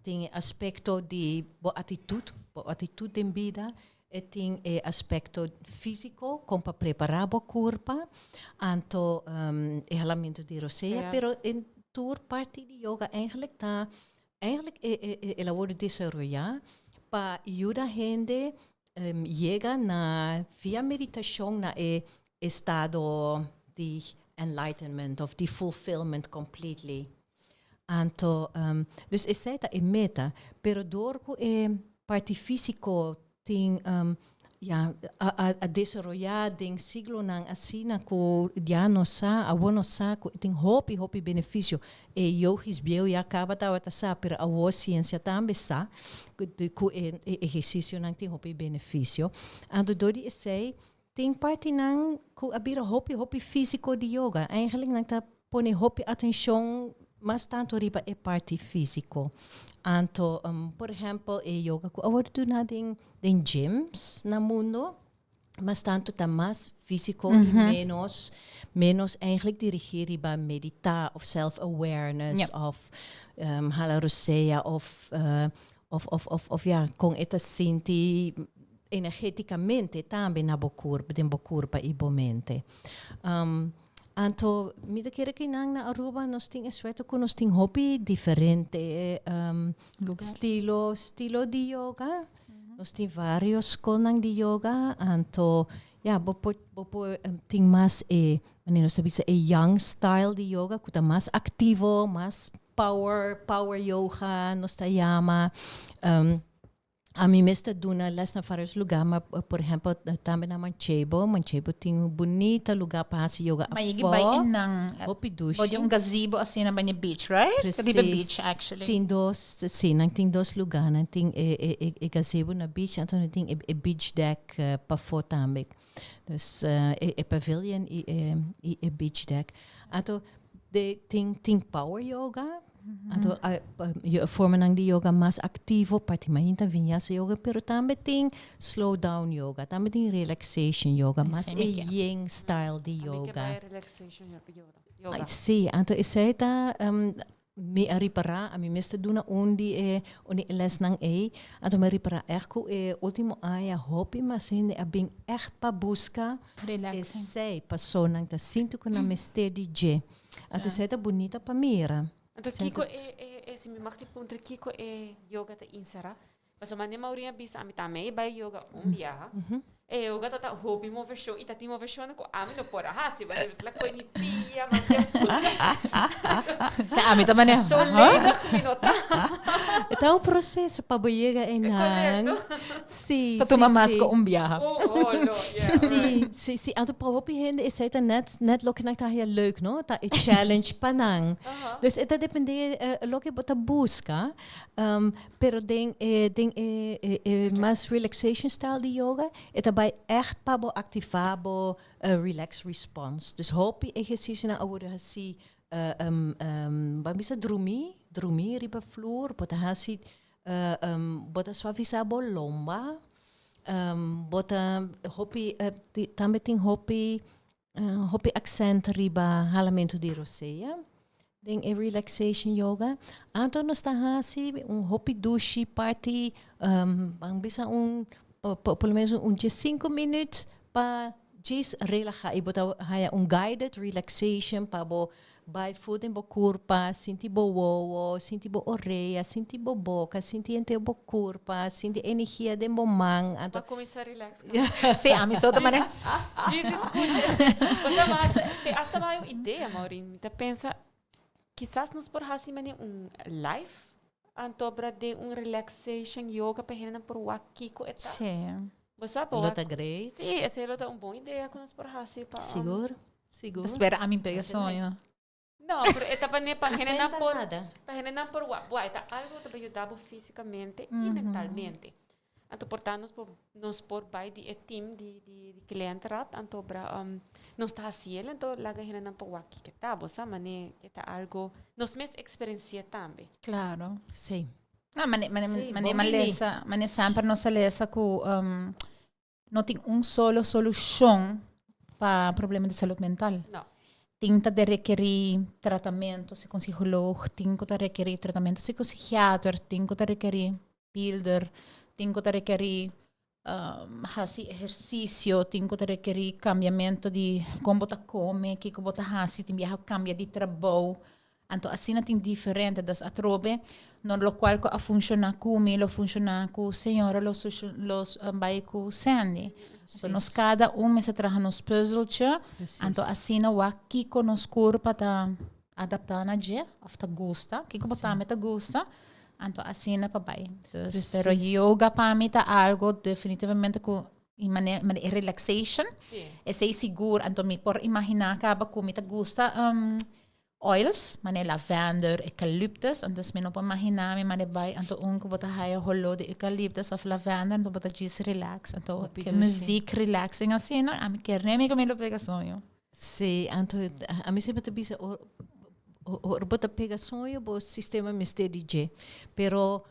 Tin e aspekto di bo atitut, bo atitut den bida, E tin e aspecto fisico con pa prepara bo curpa, anto e halamentu di rosea, pero en tur parti di yoga eigenlijk ta, eigenlijk e e el a wordo desaroya pa yuda hende yega na via meditacion na e estado di enlightenment of di fulfillment completely. Anto, dus esei ta e meta. Pero dor ku e parti físiko tin Ya, a a a desaroyá den siglonan asina ku ya nos sa, awor nos sa ku e tin hopi hopi benefisio. E yogis bieu ya kaba tabata sa, pero awor siensia tambe sa ku ku e e ehersisionan tin hopi benefisio. Anto dor di esei tin partinan ku a bira hopi hopi físiko di yoga. Eigenlijk nan ta pone hopi atenshon mas tantu riba e parti físiko. Anto, por ehèmpel, e yoga ku a wòrdu duna den den gyms na mundu, mas tantu ta mas físiko i ménos ménos eigenlijk dirigí riba meditá òf self awareness òf hala rosea òf òf òf òf òf ya kon e ta sinti energétikamente tambe na bo kurpa den bo kurpa i bo mente. Anto mi ta kere ki nan na Aruba nos tin e suerte ku nos tin hopi diferente stilo stilo di yoga. Nos tin varios skolnan di yoga anto ya bo por bo por tin mas e manera nos ta bisa e young style di yoga ku ta mas aktivo mas power power yoga nos ta yama. Ami mes ta duna les na varios lugar, ma por ehempel tambe na Manchebo. Manchebo tin un bunita lugar pa haci yoga Ma yegi bai afó. einan, Hopi dushi. bo di un gazebo asina bai na beach, right? Precies. Riba beach actually. Tin dos, si, nan tin dos lugar. Nan tin e, e, e, e gazebo na beach, anto nan tin e, e beach deck pafó tambe. Dus e, e pavilion i e, i e beach deck. Anto de tin, tin power yoga. Anto a formanan di yoga mas aktivo, parti mainta vinyasa yoga, pero tambe tin slow down yoga, tambe tin relaxation yoga, mas e yin style di yoga. Ami ke bai relaxation yoga. Si, anto esei ta mi a ripará, ami mes ta duna un di e un di e lèsnan ei, anto mi a ripará ègt ku e último aña hopi mas hende a bin ègt pa buska esei, paso nan ta sinti ku nan mester di dje. Anto esei ta bunita pa mira. Anto kiko e, e, e, si mi mag di puntra kiko e yoga ta insera? Pasobra mane Maureen a bisa ami tambe e bai yoga un biaha. E yoga ta ta hopi moveshon i ta tin moveshonnan ku ami no por a hasi. Pasobra mi la koe mi pia, mas den Sa ami ta mane. So lena ku mi no ta. E ta un proseso pa bo yega einan. Korekto. Si, Ta tuma si, mas si. ku un biaha. Oh, oh, no, yeah. Si, si, si. Anto pa hopi hende esei ta net, net loke nan ta haya leuk, no? Ta e challenge pa nan. Dus e ta depende loke bo ta buska. Pero den e, den e, e, e mas relaxation style di yoga, e ta bai echt pa bo activa bo relax response. Dus hopi ehercicionan a worde haci, ban bisa drumi, drumi riba vloer, bo ta haci Bo ta suavisá bo lomba. Bo ta hopi tambe tin hopi hopi aksènt riba halamentu di rosea den e relaxation yoga. Anto nos ta hasi un hopi dushi parti ban bisa un por lo menos un diesinku minüt pa djis relahá i bo ta haya un guided relaxation pa bo Bai for den bo kurpa, sinti bo wowo, sinti bo orea, sinti bo boka, sinti henter bo kurpa, sinti energia den bo man. Anto. Bo a kuminsá relax. Sí, ami so ta manera. Djis skucha esei. Bo ta hasta, te hasta bai un idea, Maureen. Mi ta pensa, kisas nos por hasi manera un live anto bra den un relaxation yoga pa hendenan por wak kiko e ta. Sí. Bo sa pa Lo wak. ta great. Sí, esei lo ta un bon idea ku nos por hasi pa. Sigur. Sigur. Ta spera ami pega soño. No, pero e ta pa ne pa hende nan por nada. pa hende nan por wak. Bua, e ta algo ku ta yuda bo físikamente i mentalmente. Anto por ta nos por nos por bai di e team di di di cliëntenraad anto bra nos ta hasi el anto laga hende nan por wak kiko ta bo sa mane e ta algo nos mes eksperensi'é tambe. Claro. Sí. No, mane mane Sí, mane bon m'a bini. lesa, mane semper nos a lesa ku No tin un solo solucion pa problema di salud mental. No. Tin ta de rekerí tratamentu si con psicoloog, tin cu ta rekerí tratamentu si con psichiater, tin cu ta rekerí pilder, tin cu ta rekerí um, hasi ehercicio, tin cu ta rekerí cambiamento di con bo ta come, kico bo ta hasi, tin biaha cambia di trabou. Anto asina tin diferente, dus atrobe no locual cu a funciona cu mi lo funciona cu señora lo lo bay cu Sandy. Anto nos cada un mester traha nos puzzeltje, anto asina wak kico nos curpa ta adapta na dje of ta gusta, kico bo tambe ta gusta, anto asina pa bay. Dus pero yoga pa mi ta algo definitivamente cu. I mane mane e relaxation. Sí. Esei sigur, anto mi por imaginá kaba ku mi ta gusta um, oils, mane lavender, eucalyptus, anto mi no por imaginá mi mane bai anto un ku bo ta haya holó di eucalyptus of lavender, anto bo ta djis relax, anto Hopi ke dushi. muziek relaxing asina, ami kere mi ku mi lo pega soño. Sí, anto ami semper ta bisa ora ora bo ta pega soño bo sistema mester di dje, pero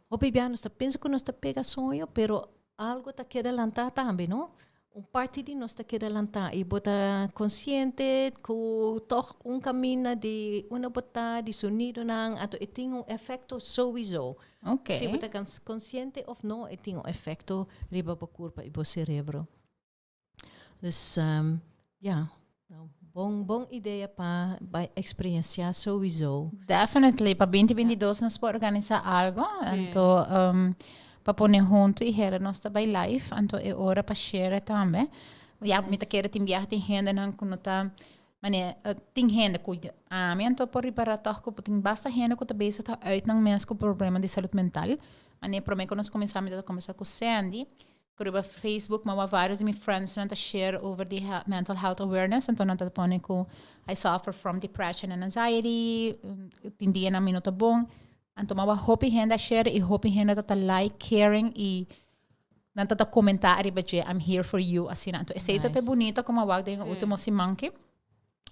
hopi bia nos ta pensa ku nos ta pega soño pero Algo ta keda lantá tambe, no? Un parti di nos ta keda lantá i bo ta konsiente ku tòg un kaminda di unda bo ta, di sonidonan, anto e tin un efekto souiso. Oké. Si bo ta konsiente òf no, e tin un efekto riba bo kurpa i bo serebro. Dus ja, nou, bon, bon idea pa bai experienciá sowieso. Definitely, pa 2022 nos por organisa algo, anto um, pa pone hunto y hera nos ta bai live, anto e ora pa share tambe. Ja, mi ta kere tin biaha tin hendenan ku no ta, mane, eh, tin hende ku ami anto por ripara toch ku tin basta hende ku ta bezig ta uit nan mes ku problema di salud mental. Mane, prome ku nos kuminsá mi ta kombersa ku Sandy, Ku riba Facebook ma wak varios di mi friendsnan ta share over di mental health awareness, anto nan ta pone ku I suffer from depression and anxiety, tin dianan mi no ta bon. Anto ma wak hopi hende a share i hopi hende ta ta like, caring i nan ta ta komentá ariba dje, I'm here for you, asina. Anto esei ta ta bunita ku mi a wak den e ultimo siman aki.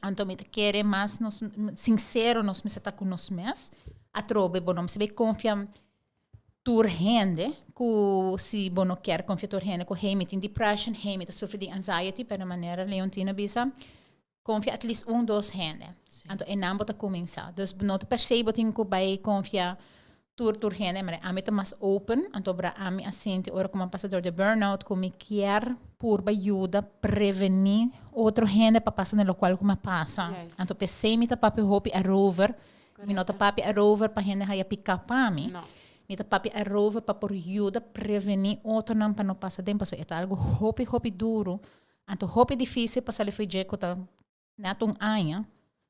Anto mi ta kere mas nos sinsero nos mester ta ku nos mes. Atrobe bo no mester bay konfia tur hende ku si bo no kier konfia tur hende ku hey mi tin depression, hey mi ta sufri di anxiety, pero manera Leontina a bisa konfia at least un dos hende. Anto einan bo ta kuminsá. Dus no ta per se bo tin ku bai konfia tur tur hende, maar ami ta mas open, anto bra ami a sinti ora ku mi a pasa dor di burnout ku mi kier purba yuda prevení otro hende pa pasa den lokual ku mi a pasa. Anto p'esei mi ta papia hopi erover. Mi no ta papia erover pa hende haya piká pa mi. No. Mi ta papia erover pa por yuda prevení otronan pa no pasa den, pasobra e ta algu hopi hopi duru, anto hopi difísil pa sali for di dje ku ta nèt un aña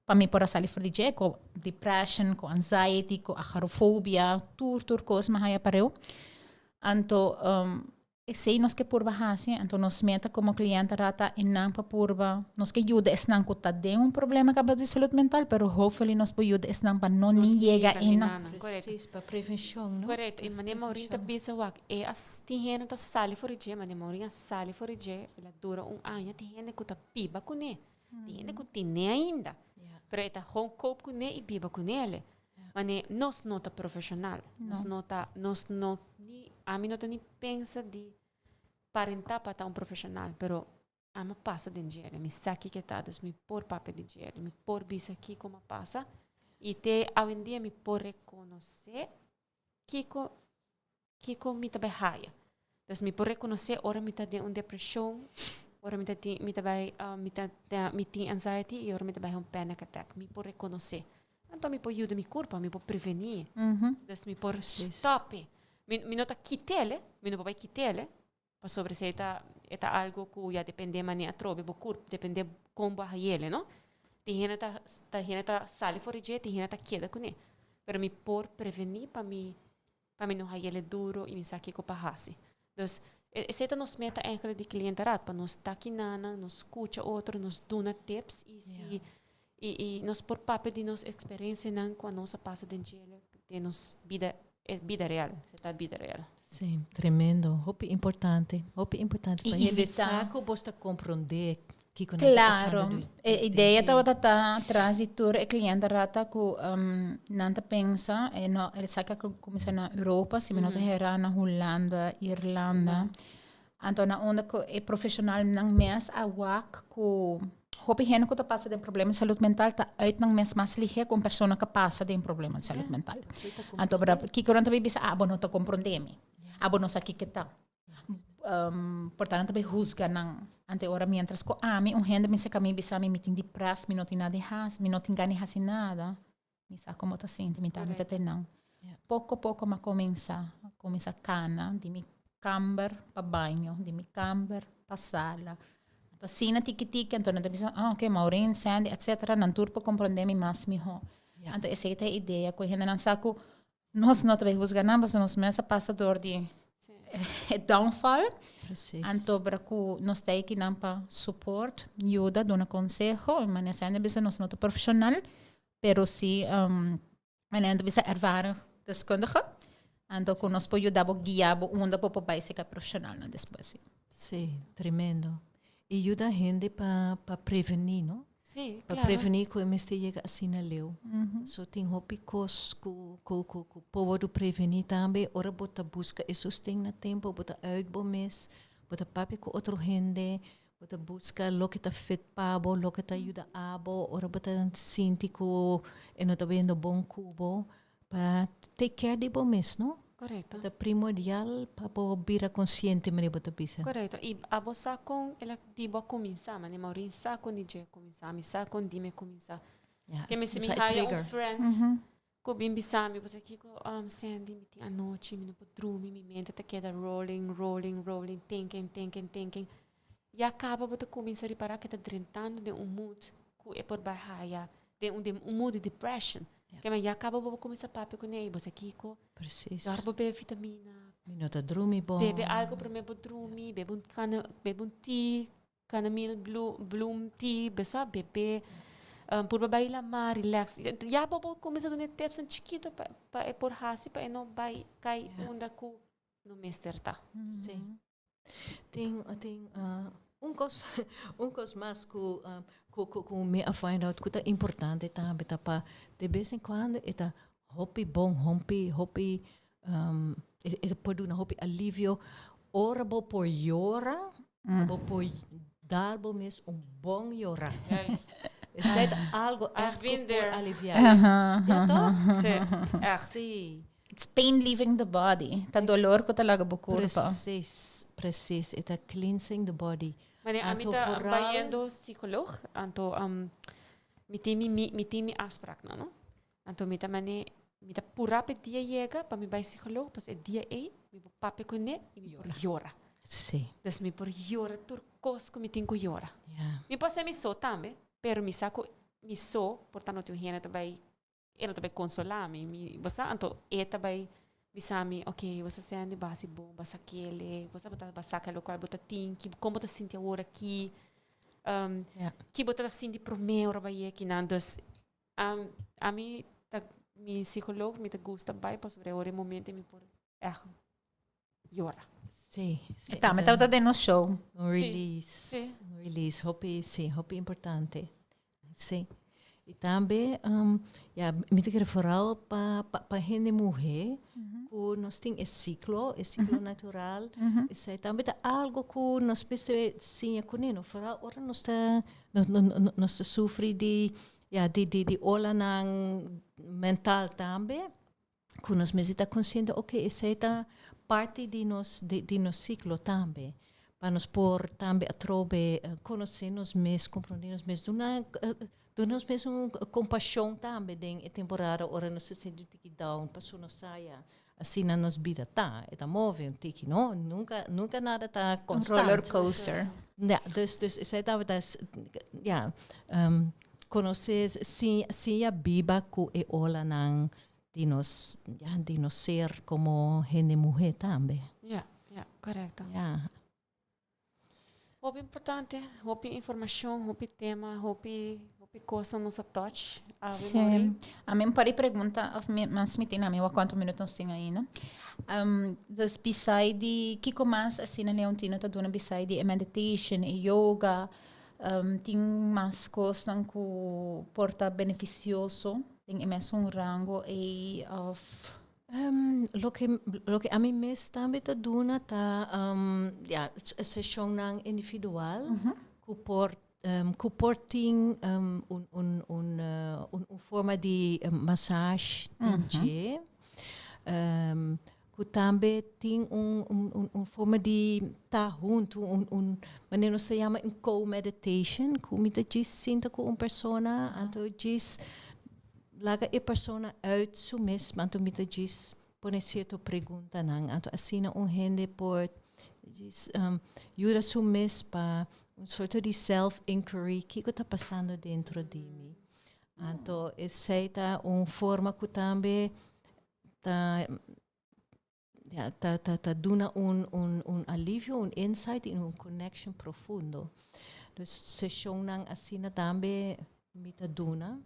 pa mi por a sali for di dje ku depression, ku anxiety, ku agarofobia, tur tur kos mi a haya pareu. Anto Esei nos ke purba hasi, anto nos meta komo kliente rata enan pa purba, nos ke yuda esnan ku ta den un problema kaba di salud mental, pero hopefully nos por yuda esnan pa no ni yega einan. Precies, pa prevencion, no? Korekto, i manera Maureen ta bisa wak, e as tin hende ta sali for di dje, manera Maureen a sali for di dje, el a dura un aña, tin hende ku ta biba kuné, tin hende ku tine ainda, pero e ta gewoon koop kuné i biba kunele. Mane nos no ta profesional. Nos no ta, nos no ni, ami no ta ni pensa di parentá pa ta un profesional, pero ami a pasa den djele, mi sa kiko e ta, dus mi por papia di djele, mi por bisa kiko mi a pasa i te awendia mi por rekonosé kiko kiko mi ta bai haya. Dus mi por rekonosé ora mi ta den un depreshon, ora mi ta tin, mi ta bai, mi ta, mi tin anxiety i ora mi ta bai un panic attack. Mi por rekonosé. Anto mi por yuda mi kurpa, mi por prevení. Dus mi por stòp e. Mi, mi no ta kit'el, mi no por bai kit'el, pasobra esei ta, e ta algu ku ya dependé manera atrobe bo kurp, dependé kon bo a hay'el, no? Tin hende ta, ta hende ta sali for di dje, tin hende ta keda kuné. Pero mi por prevení pa mi pa mi no hayele duro y mi sa kico pa haci. Dus, esey ta nos meta eigenlijk di cliëntenraad, pa nos ta kinanan, nos scucha otro, nos duna tips y si y y nos por papia di nos experiencianan cu anos a pasa den djele den nos bida e bida real, esey ta bida real. Sí, tremendo. Hopi importante, hopi importante pa Y hende evita. sa cu bos ta comprende Kiko nan ta Claro, pasando du- e den idea e- tabata ta tras di tur e cliente rata cu nan ta pensa, e no, e esaki a cuminsa na Europa, si mi no ta hera na Hulanda, Irlanda. Anto na unda cu e profesionalnan mes a wak cu hopi hende cu ta pasa den problema di salud mental ta uit nan mes mas lihe cu un persona cu pasa den problema di salud mental. Anto kiko nan ta bisa, ah, bo no ta comprende mi, ah, bo no sa kiko ta. Por ta nan ta bay huzga nan ante ora mientras cu ami un hende mester cami bisa mi mi tin depres mi no tin nada di haci mi no tin gana di haci nada mi sa como ta sinti mi ta mi ta tene nan poco poco mi a cuminsa cuminsa cana di mi camber pa baño di mi camber pa sala anto asina tiki tiki anto nan ta bisa ah ok Maureen Sandy etcetera nan tur por comprende mi mas miho anto esey ta e idea cu e hendenan sa cu Nos no ta bay huzga nan pasobra nos mes a pasa door di e downfall. Anto bra ku nos ta akinan pa support, yuda, duna konseho. Manera Sandy a bisa nos no ta profeshonal, pero si manera nan ta bisa ervaren deskundige. Anto ku nos por yuda bo, guia bo unda bo por bai serka profeshonalnan despues si. Si, tremendo. I yuda hende pa pa prevení, no? Sí, Pa claro. prevení ku e mester yega asina leu. So tin hopi kos ku ku ku ku por wordu prevení tambe ora bo ta buska e sosten na tempo, bo ta uit bo mes, bo ta papia ku otro hende, bo ta buska loke ta fit pa bo, loke ta yuda abo, ora bo ta sinti ku e no ta bayendo bon ku bo, Pa take care di bo mes, no? Correcto. Ta primordial pa bo bira consciente manera bo ta bisa. Correcto. Y abo sa con el a di bo a cuminsa, mane Maureen sa con di dje a cuminsa, ami sa con di mi a cuminsa. Ja, Ke mi si mi sa e haya un trigger. friend cu bin bisa mi, bo sa kico, Sandy, mi tin anochi, mi no por drumi, mi mente ta keda rolling, rolling, rolling, thinking, thinking, thinking. Ya caba bo ta cuminsa ripara ke ta drentando den un mood cu e por bai haya, den un, un mood di depression. Ke men ya caba bo bo cuminsa papia cu ne, bo sa kico? Precies. Dor bo bebe vitamina. Mi no ta drumi bon. Bebe algo prome bo drumi, bebe un cana, bebe un tea, chamomile blue, bloom tea, besa bebe. Purba bai lama, relax. Ya bo bo cuminsa duna e tipsnan chikito pa, pa e por haci, pa e no bai cay unda cu no mester ta. Sí. Tin, tin uh, un kos, un kos mas ku, uh, ku, ku, ku mi a find out ku ta importante tambe ta pa de bes en cuando e ta hopi bon, hopi, hopi, um, e, e por duna hopi alivio. Ora bo por yora, bo por dar bo mes un bon yora. Juist. Esei ta algo I've echt ku been por there. aliviá. Ja, toch? Sí, echt. Sí. It's pain leaving the body. Ta dolor ku ta laga bo kurpa. Precies, precies. E ta cleansing the body. Mane, ami Anto ta vooral- bayendo psicoloog, anto mi tin mi, mi, mi tin mi afspraaknan, no? Anto mi ta mane, mi ta pura p'e dia yega pa mi bai psicoloog, pasobra e dia ei mi por papia kuné i mi por yora. Sí. Dus mi por yora tur kos ku mi tin ku yora. Ja. Mi por hasi mi so tambe, pero mi sa ku mi so por ta no tin un hende ta bai E no ta bai konsolá mi. Mi, bo sa, anto e ta bai bisa mi, ok, bo sa Sandy, bo hasi bon, bo sa kele, bo sa bo ta bo saka lokual bo ta tin, ki kon bo ta sinti awor aki, Ja. ki bo ta sinti promé ora bo a yega akinan. Dus, ami ta, mi psikolog mi ta gusta bai pasobra e ora e momento mi por ègt yora. Sí, sí. E tambe tabata den nos show. Un release. Sí. Un release, hopi, sí, hopi importante. Sí. I tambe, ja, mi ta kere vooral pa, pa, pa hende muhé, ku nos tin e siklo, e siklo natural. Esei tambe ta algo ku nos mester siña kuné, no? Vooral ora nos ta, nos, nos, nos ta sufri di, ja, di, di, di olanan mental tambe. Ku nos mester ta konsiente, ok, esei ta parti di nos, di, di nos siklo tambe. Pa nos por tambe atrobe konosé nos mes, komprondé nos mes, duna, duna nos mes un kompashon tambe den e temporada ora nos ta sinti un tiki down, pasobra nos sa ya asina nos bida ta, e ta move un tiki, no? Nunka, nunka nada ta Un konstant. roller coaster. Ja, dus, dus esei tabata, ja, konosé, siña, siña biba ku e olanan di nos, ja, di nos ser como hende muhé tambe. Ja, ja, correcto. Ja. Hopi importante, hopi informacion, hopi tema, hopi, hopi cosnan nos a touch. Awe, Sí. Maureen. Ami un par di pregunta, of mi, mas mi tin ami, wak cuanto minuut nos tin ainda. Dus beside di, kico mas asina Leontino ta duna beside di e meditation, e yoga, tin mas cosnan cu por ta beneficioso den e mesun rango ei of? Loke, loke ami mes tambe ta duna ta, ja, sesionnan individual cu por, cu por tin un, un, un, un forma di massage den dje. Ku tambe tin un, un, un forma di ta huntu, un, un, manera nos ta yama un co-meditation, ku mi ta djis sinta ku un persona, anto djis laga e persona uit su mes, anto mi ta djis pone sierto preguntanan, anto asina un hende por djis yuda su mes pa un sorto di self-inquiry, kiko ta pasando dentro di mi? Anto esei ta un forma ku tambe ta. ja, ta, ta, ta duna un, un, un alivio, un insight y un connection profundo. Dus sessionnan asina tambe mi ta duna.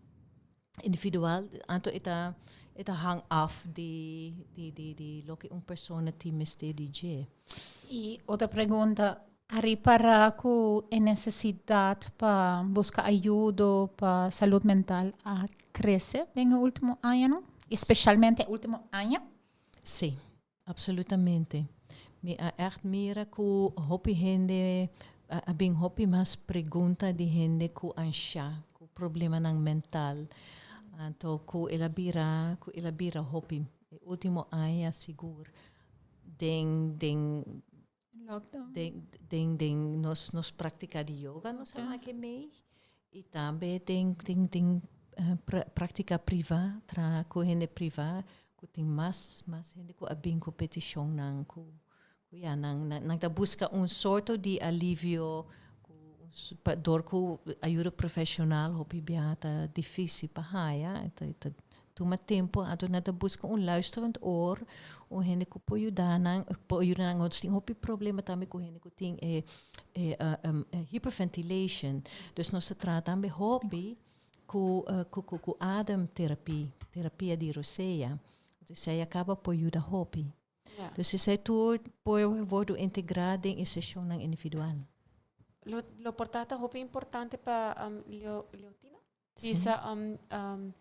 Individual, anto e ta, e ta hang af di, di, di, di loke un persona tin mester di dje. Y otro pregunta, a ripara cu e necesidad pa busca ayudo pa salud mental a crece den e ultimo añanan? Especialmente e ultimo aña? Sí, absolutamente. Mi a echt mira cu hopi hende a bin hopi mas pregunta di hende cu ansha, cu problemanan mental. Anto cu el a bira, cu el a bira hopi. E ultimo aña sigur den den Lockdown. den den den nos nos practica di yoga nos a make mee y tambe den den den practica priva, traha cu hende priva cu tin mas mas hende cu a bin cu peticionnan cu cu ya nan nan ta busca un sorto di alivio cu pa dor cu ayuda profesional hopi bia ta dificil pa haya ta ta tuma tempo anto nan ta busca un luisterend oor un hende cu por yuda nan por yuda nan nos tin hopi problema tambe cu hende cu tin e e hyperventilation dus nos ta traha tambe hopi Ku ku ku ku ademterapie, terapia di rosea. Dus esei a kaba por yuda hopi. Ja. Dus esei tur por wordu integrá den e seshonnan individual. Lo, lo por ta ta hopi importante pa um, Leo, Leotina? Sí. Bisa um, um,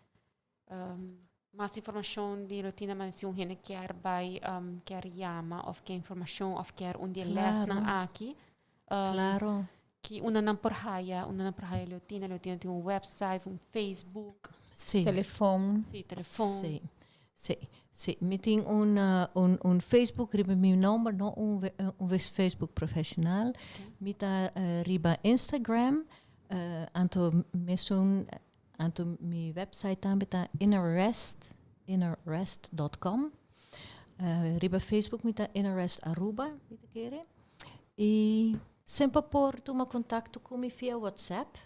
um, mas informashon di Leotina, maar si un hende kier bai, um, kier yama of kier informashon of kier un di e lesnan Claro. aki. Um, Claro. Ki unda nan por haya, unda nan por haya Leotina. Leotina tin un website, un Facebook. Sí. Telefon. Sí, telefon. Sí, sí, sí. Mi tin un, un, un Facebook riba mi nomber, no un, un Facebook profesional. Mi ta riba Instagram, anto mesun, anto mi website tambe ta innerrest, innerrest dot com. Riba Facebook mi ta Innerrest Aruba, mi ta kere. Y semper por tuma contacto cu mi via WhatsApp.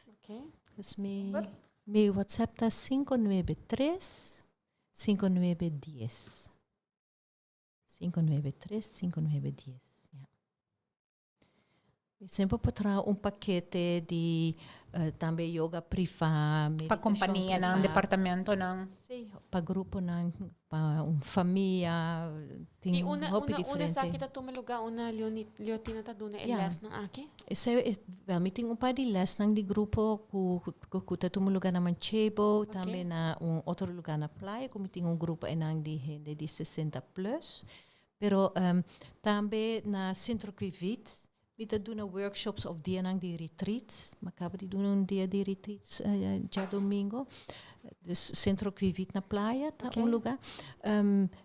Dus mi, mi WhatsApp ta 593 5910. 593 5910, ja. Mi semper por traha un pakete di tambe yoga priva, Pa meditacion companianan, priva. departamentonan. Sí, pa gruponan, pa un famia, tin I una, hopi una, una diferente. esaki ta tuma lugar, una Leoni, Leotina ta duna e Ja. lesnan aki? Esei, e, wel, mi tin un par di lesnan di grupo ku, ku, ku ta tuma lugar na Manchebo, Oké. tambe na un otro lugar na Playa, ku mi tin un grupo einan di hende di 60 plus. Pero tambe na Centro Quivit mi ta duna workshops of dianan di retreat. Mi a kaba di duna un dia di retreat djadomingo. Dus Centro Quivit na Playa ta un lugar.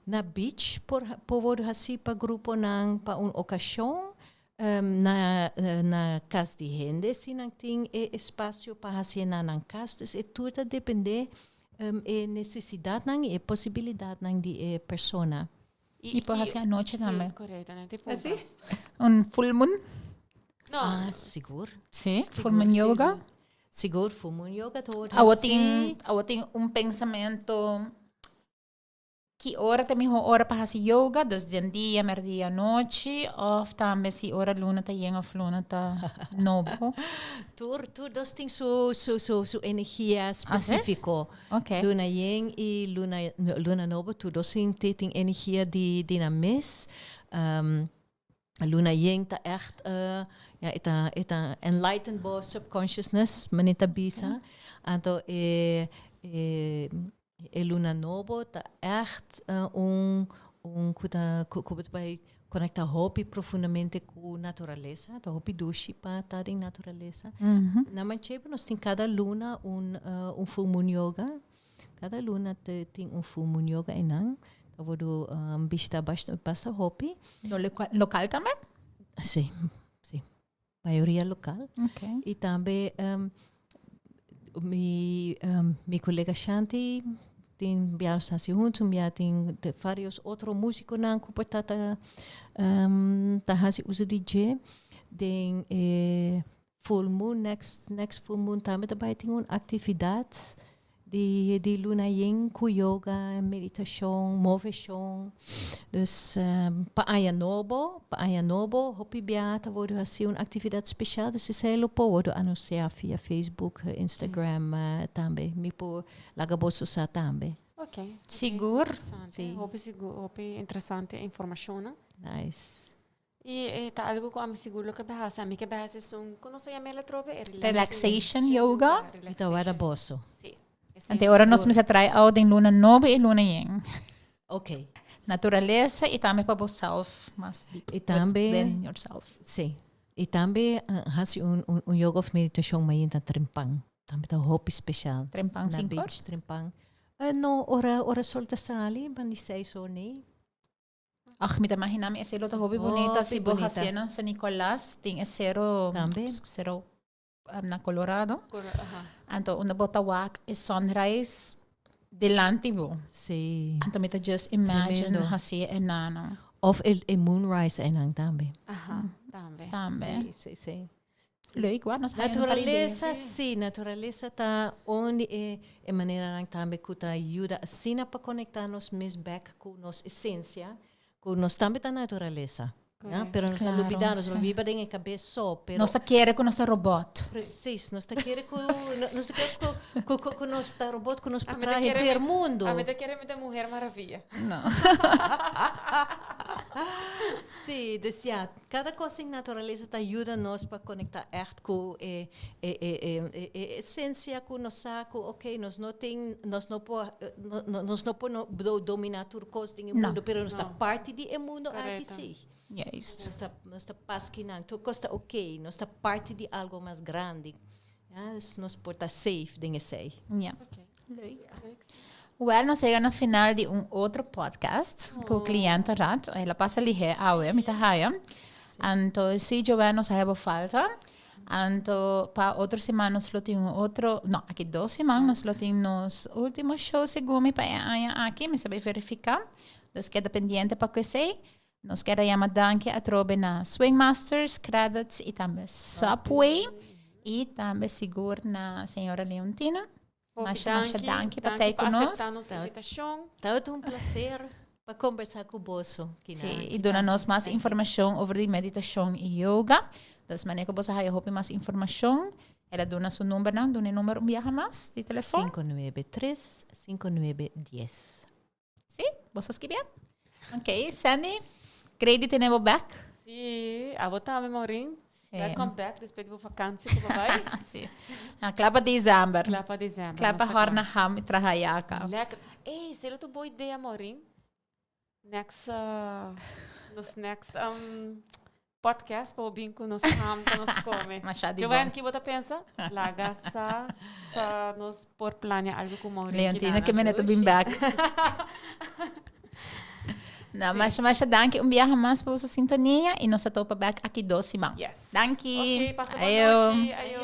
Na beach por por wòrdu hasí pa gruponan pa un okashon. Na na kas di hende si nan tin e espasio pa hasié na nan kas. Dus e tur ta dependé e nesesidatnan i e posibilidatnan di e persona. I por hasi anochi tambe. Sí, correcto. No te Así? punta. Un full moon? No. Ah, sigur. Sí, Sigur, full moon yoga. Sigur, full moon yoga ta hoor Awo hasi. tin, awo tin un pensamento ki ora ta miho ora pa hasi yoga, dus den dia, merdia, anochi, of tambe si ora luna ta yen of luna ta nobo? Tur, tur dos tin su, su, su, su energia Ah, sí? specifico. Ok. Luna yen y luna, luna nobo, tur dos tin, tin energia di, di nan mes. Luna yen ta echt, ja, e ta, e ta enlighten bo subconsciousness, manera ta bisa. Anto e, e, e luna nobo ta echt un, un ku ta, ku, ku bo ta bai conecta hopi profundamente ku naturalesa. Ta hopi dushi pa ta den naturalesa. Na Manchebo nos tin kada luna un, un full moon yoga. Kada luna te tin un full moon yoga einan. Ta wordu bishita basta, basta hopi. No local tambe? Sí, sí. Mayoria local. Okay. Y tambe mi, mi colega Shanti tin bia nos hasi huntu, bia tin de varios otro musiconan ku por ta ta, ta hasi uso di dje. Den e full moon, next, next full moon tambe ta bai tin un actividad. di di luna yen ku yoga, meditashon, moveshon. Dus pa aña nobo, pa aña nobo hopi bia ta wordu hasi un aktividat speshal, dus esei lo por wordu anunsiá via Facebook, Instagram tambe. Mi por laga boso sa tambe. Ok. Sigur. Si. Hopi sigur, hopi interesante informashonnan. Nice. I e ta algu ku ami sigur lo ke bai hasi. Ami ke bai hasi esun, ku nos a yama el atrobe? E Relaxation yoga. Mi ta wara boso. Si. Ante ora nos mester trai out den luna nobo i luna yen. Ok. Naturalesa i tambe pa bo self mas diep. I tambe. Within yourself. Si. I tambe hasi un un yoga of meditashon mainta trempan. Tambe ta hopi special. Trempan Na sin kor? beach trempan. No, ora ora sol ta sali, ban di seis or nee. Ach, mi ta imagina mi esei lo ta hopi bunita Hopi si bo bunita. hacié na San Nicolas, tin e sero, Tambe. sero na Colorado. Colo- aha. Anto unda bo ta wak e sunrise dilanti bo. Sí. Anto mi ta just imagine Tremendo. hacié e nano. Of e, e moonrise einan tambe. Aha, tambe. Tambe. Sí, sí, sí. Leuk, wa? Nos haña un par idea. Naturalesa, sí, naturalesa ta un di e, e maneranan tambe ku ta yuda asina pa konektá nos mes bèk ku nos esensia, ku nos tambe ta naturalesa. Ja? Pero nos ta Claro, lubidá, nos sí. lo biba den e kabes so, pero Nos ta kere ku nos ta robot. Precies, nos ta kere ku, nos ta kere ku, ku, ku, ku nos ta robot, ku nos por A mi ta traha kere henter mi- mundo. A mi ta kere mi ta Mujer Maravilla. No. Sí, dus ja, Kada kos den naturalesa ta yuda nos pa konektá ègt ku e e e e e esensia ku nos sa ku oke nos no tin nos no por nos no por no dominá tur kos den e No. mundu pero nos ta No. parti di e mundu aki Korekto. sí. Juist. Nos ta nos ta pas kinan tur kos ta oke nos ta parti di algo mas grandi ya dus nos por ta safe den esei. Ja. Oké. Leuk. Leuk. Wel, nos yega na final di un otro podcast ku Cliëntenraad. El a pasa lihé awe, mi ta haya. Anto, si Joanne nos a hebo falta. Anto, pa otro siman nos lo tin un otro, no, aki dos siman nos lo tin nos ultimo show segun mi pa e aña aki. Mi sa bay verifica. Dus keda pendiente pa ku esey. Nos kier a yama danki atrobe na Swing Masters, Credits y tambe Subway. Y tambe sigur na señora Leontina. Hopi Masha, masha danki pa tei pa ku nos. acepta nos invitacion. Tabata un placer pa combersa cu boso. Sí, y duna nos mas informacion over di meditacion y yoga. Dus manera cu boso haya hopi mas informacion, el a duna su numbernan. Duna e number un biaha mas di telefon. 593 5910. Sí, boso a skibié? Ok, Sandy, great di tene bo back. Sí, abo tambe Maureen. Sí. Welcome back después di bo vakantie ku bo bai. Sí. Ah, kla pa december. Kla pa december. Kla pa nos ta horna ham i traha yaka. Lekker. Ey, selo tu bo idea Maureen. Next, uh, nos next um, podcast pa bo bin ku nos ham pa nos kome. Masha di Joanne, bon. ki bo ta pensa? Laga sa pa nos por plania algo ku Maureen Leontina Quintana. ke mene ta bin back. No, masha masha danki un biaha mas pa boso sintonia y nos ta topa back aki dos siman. Yes. Danki. Ok, pasa bon Ayo. nochi. Ayo.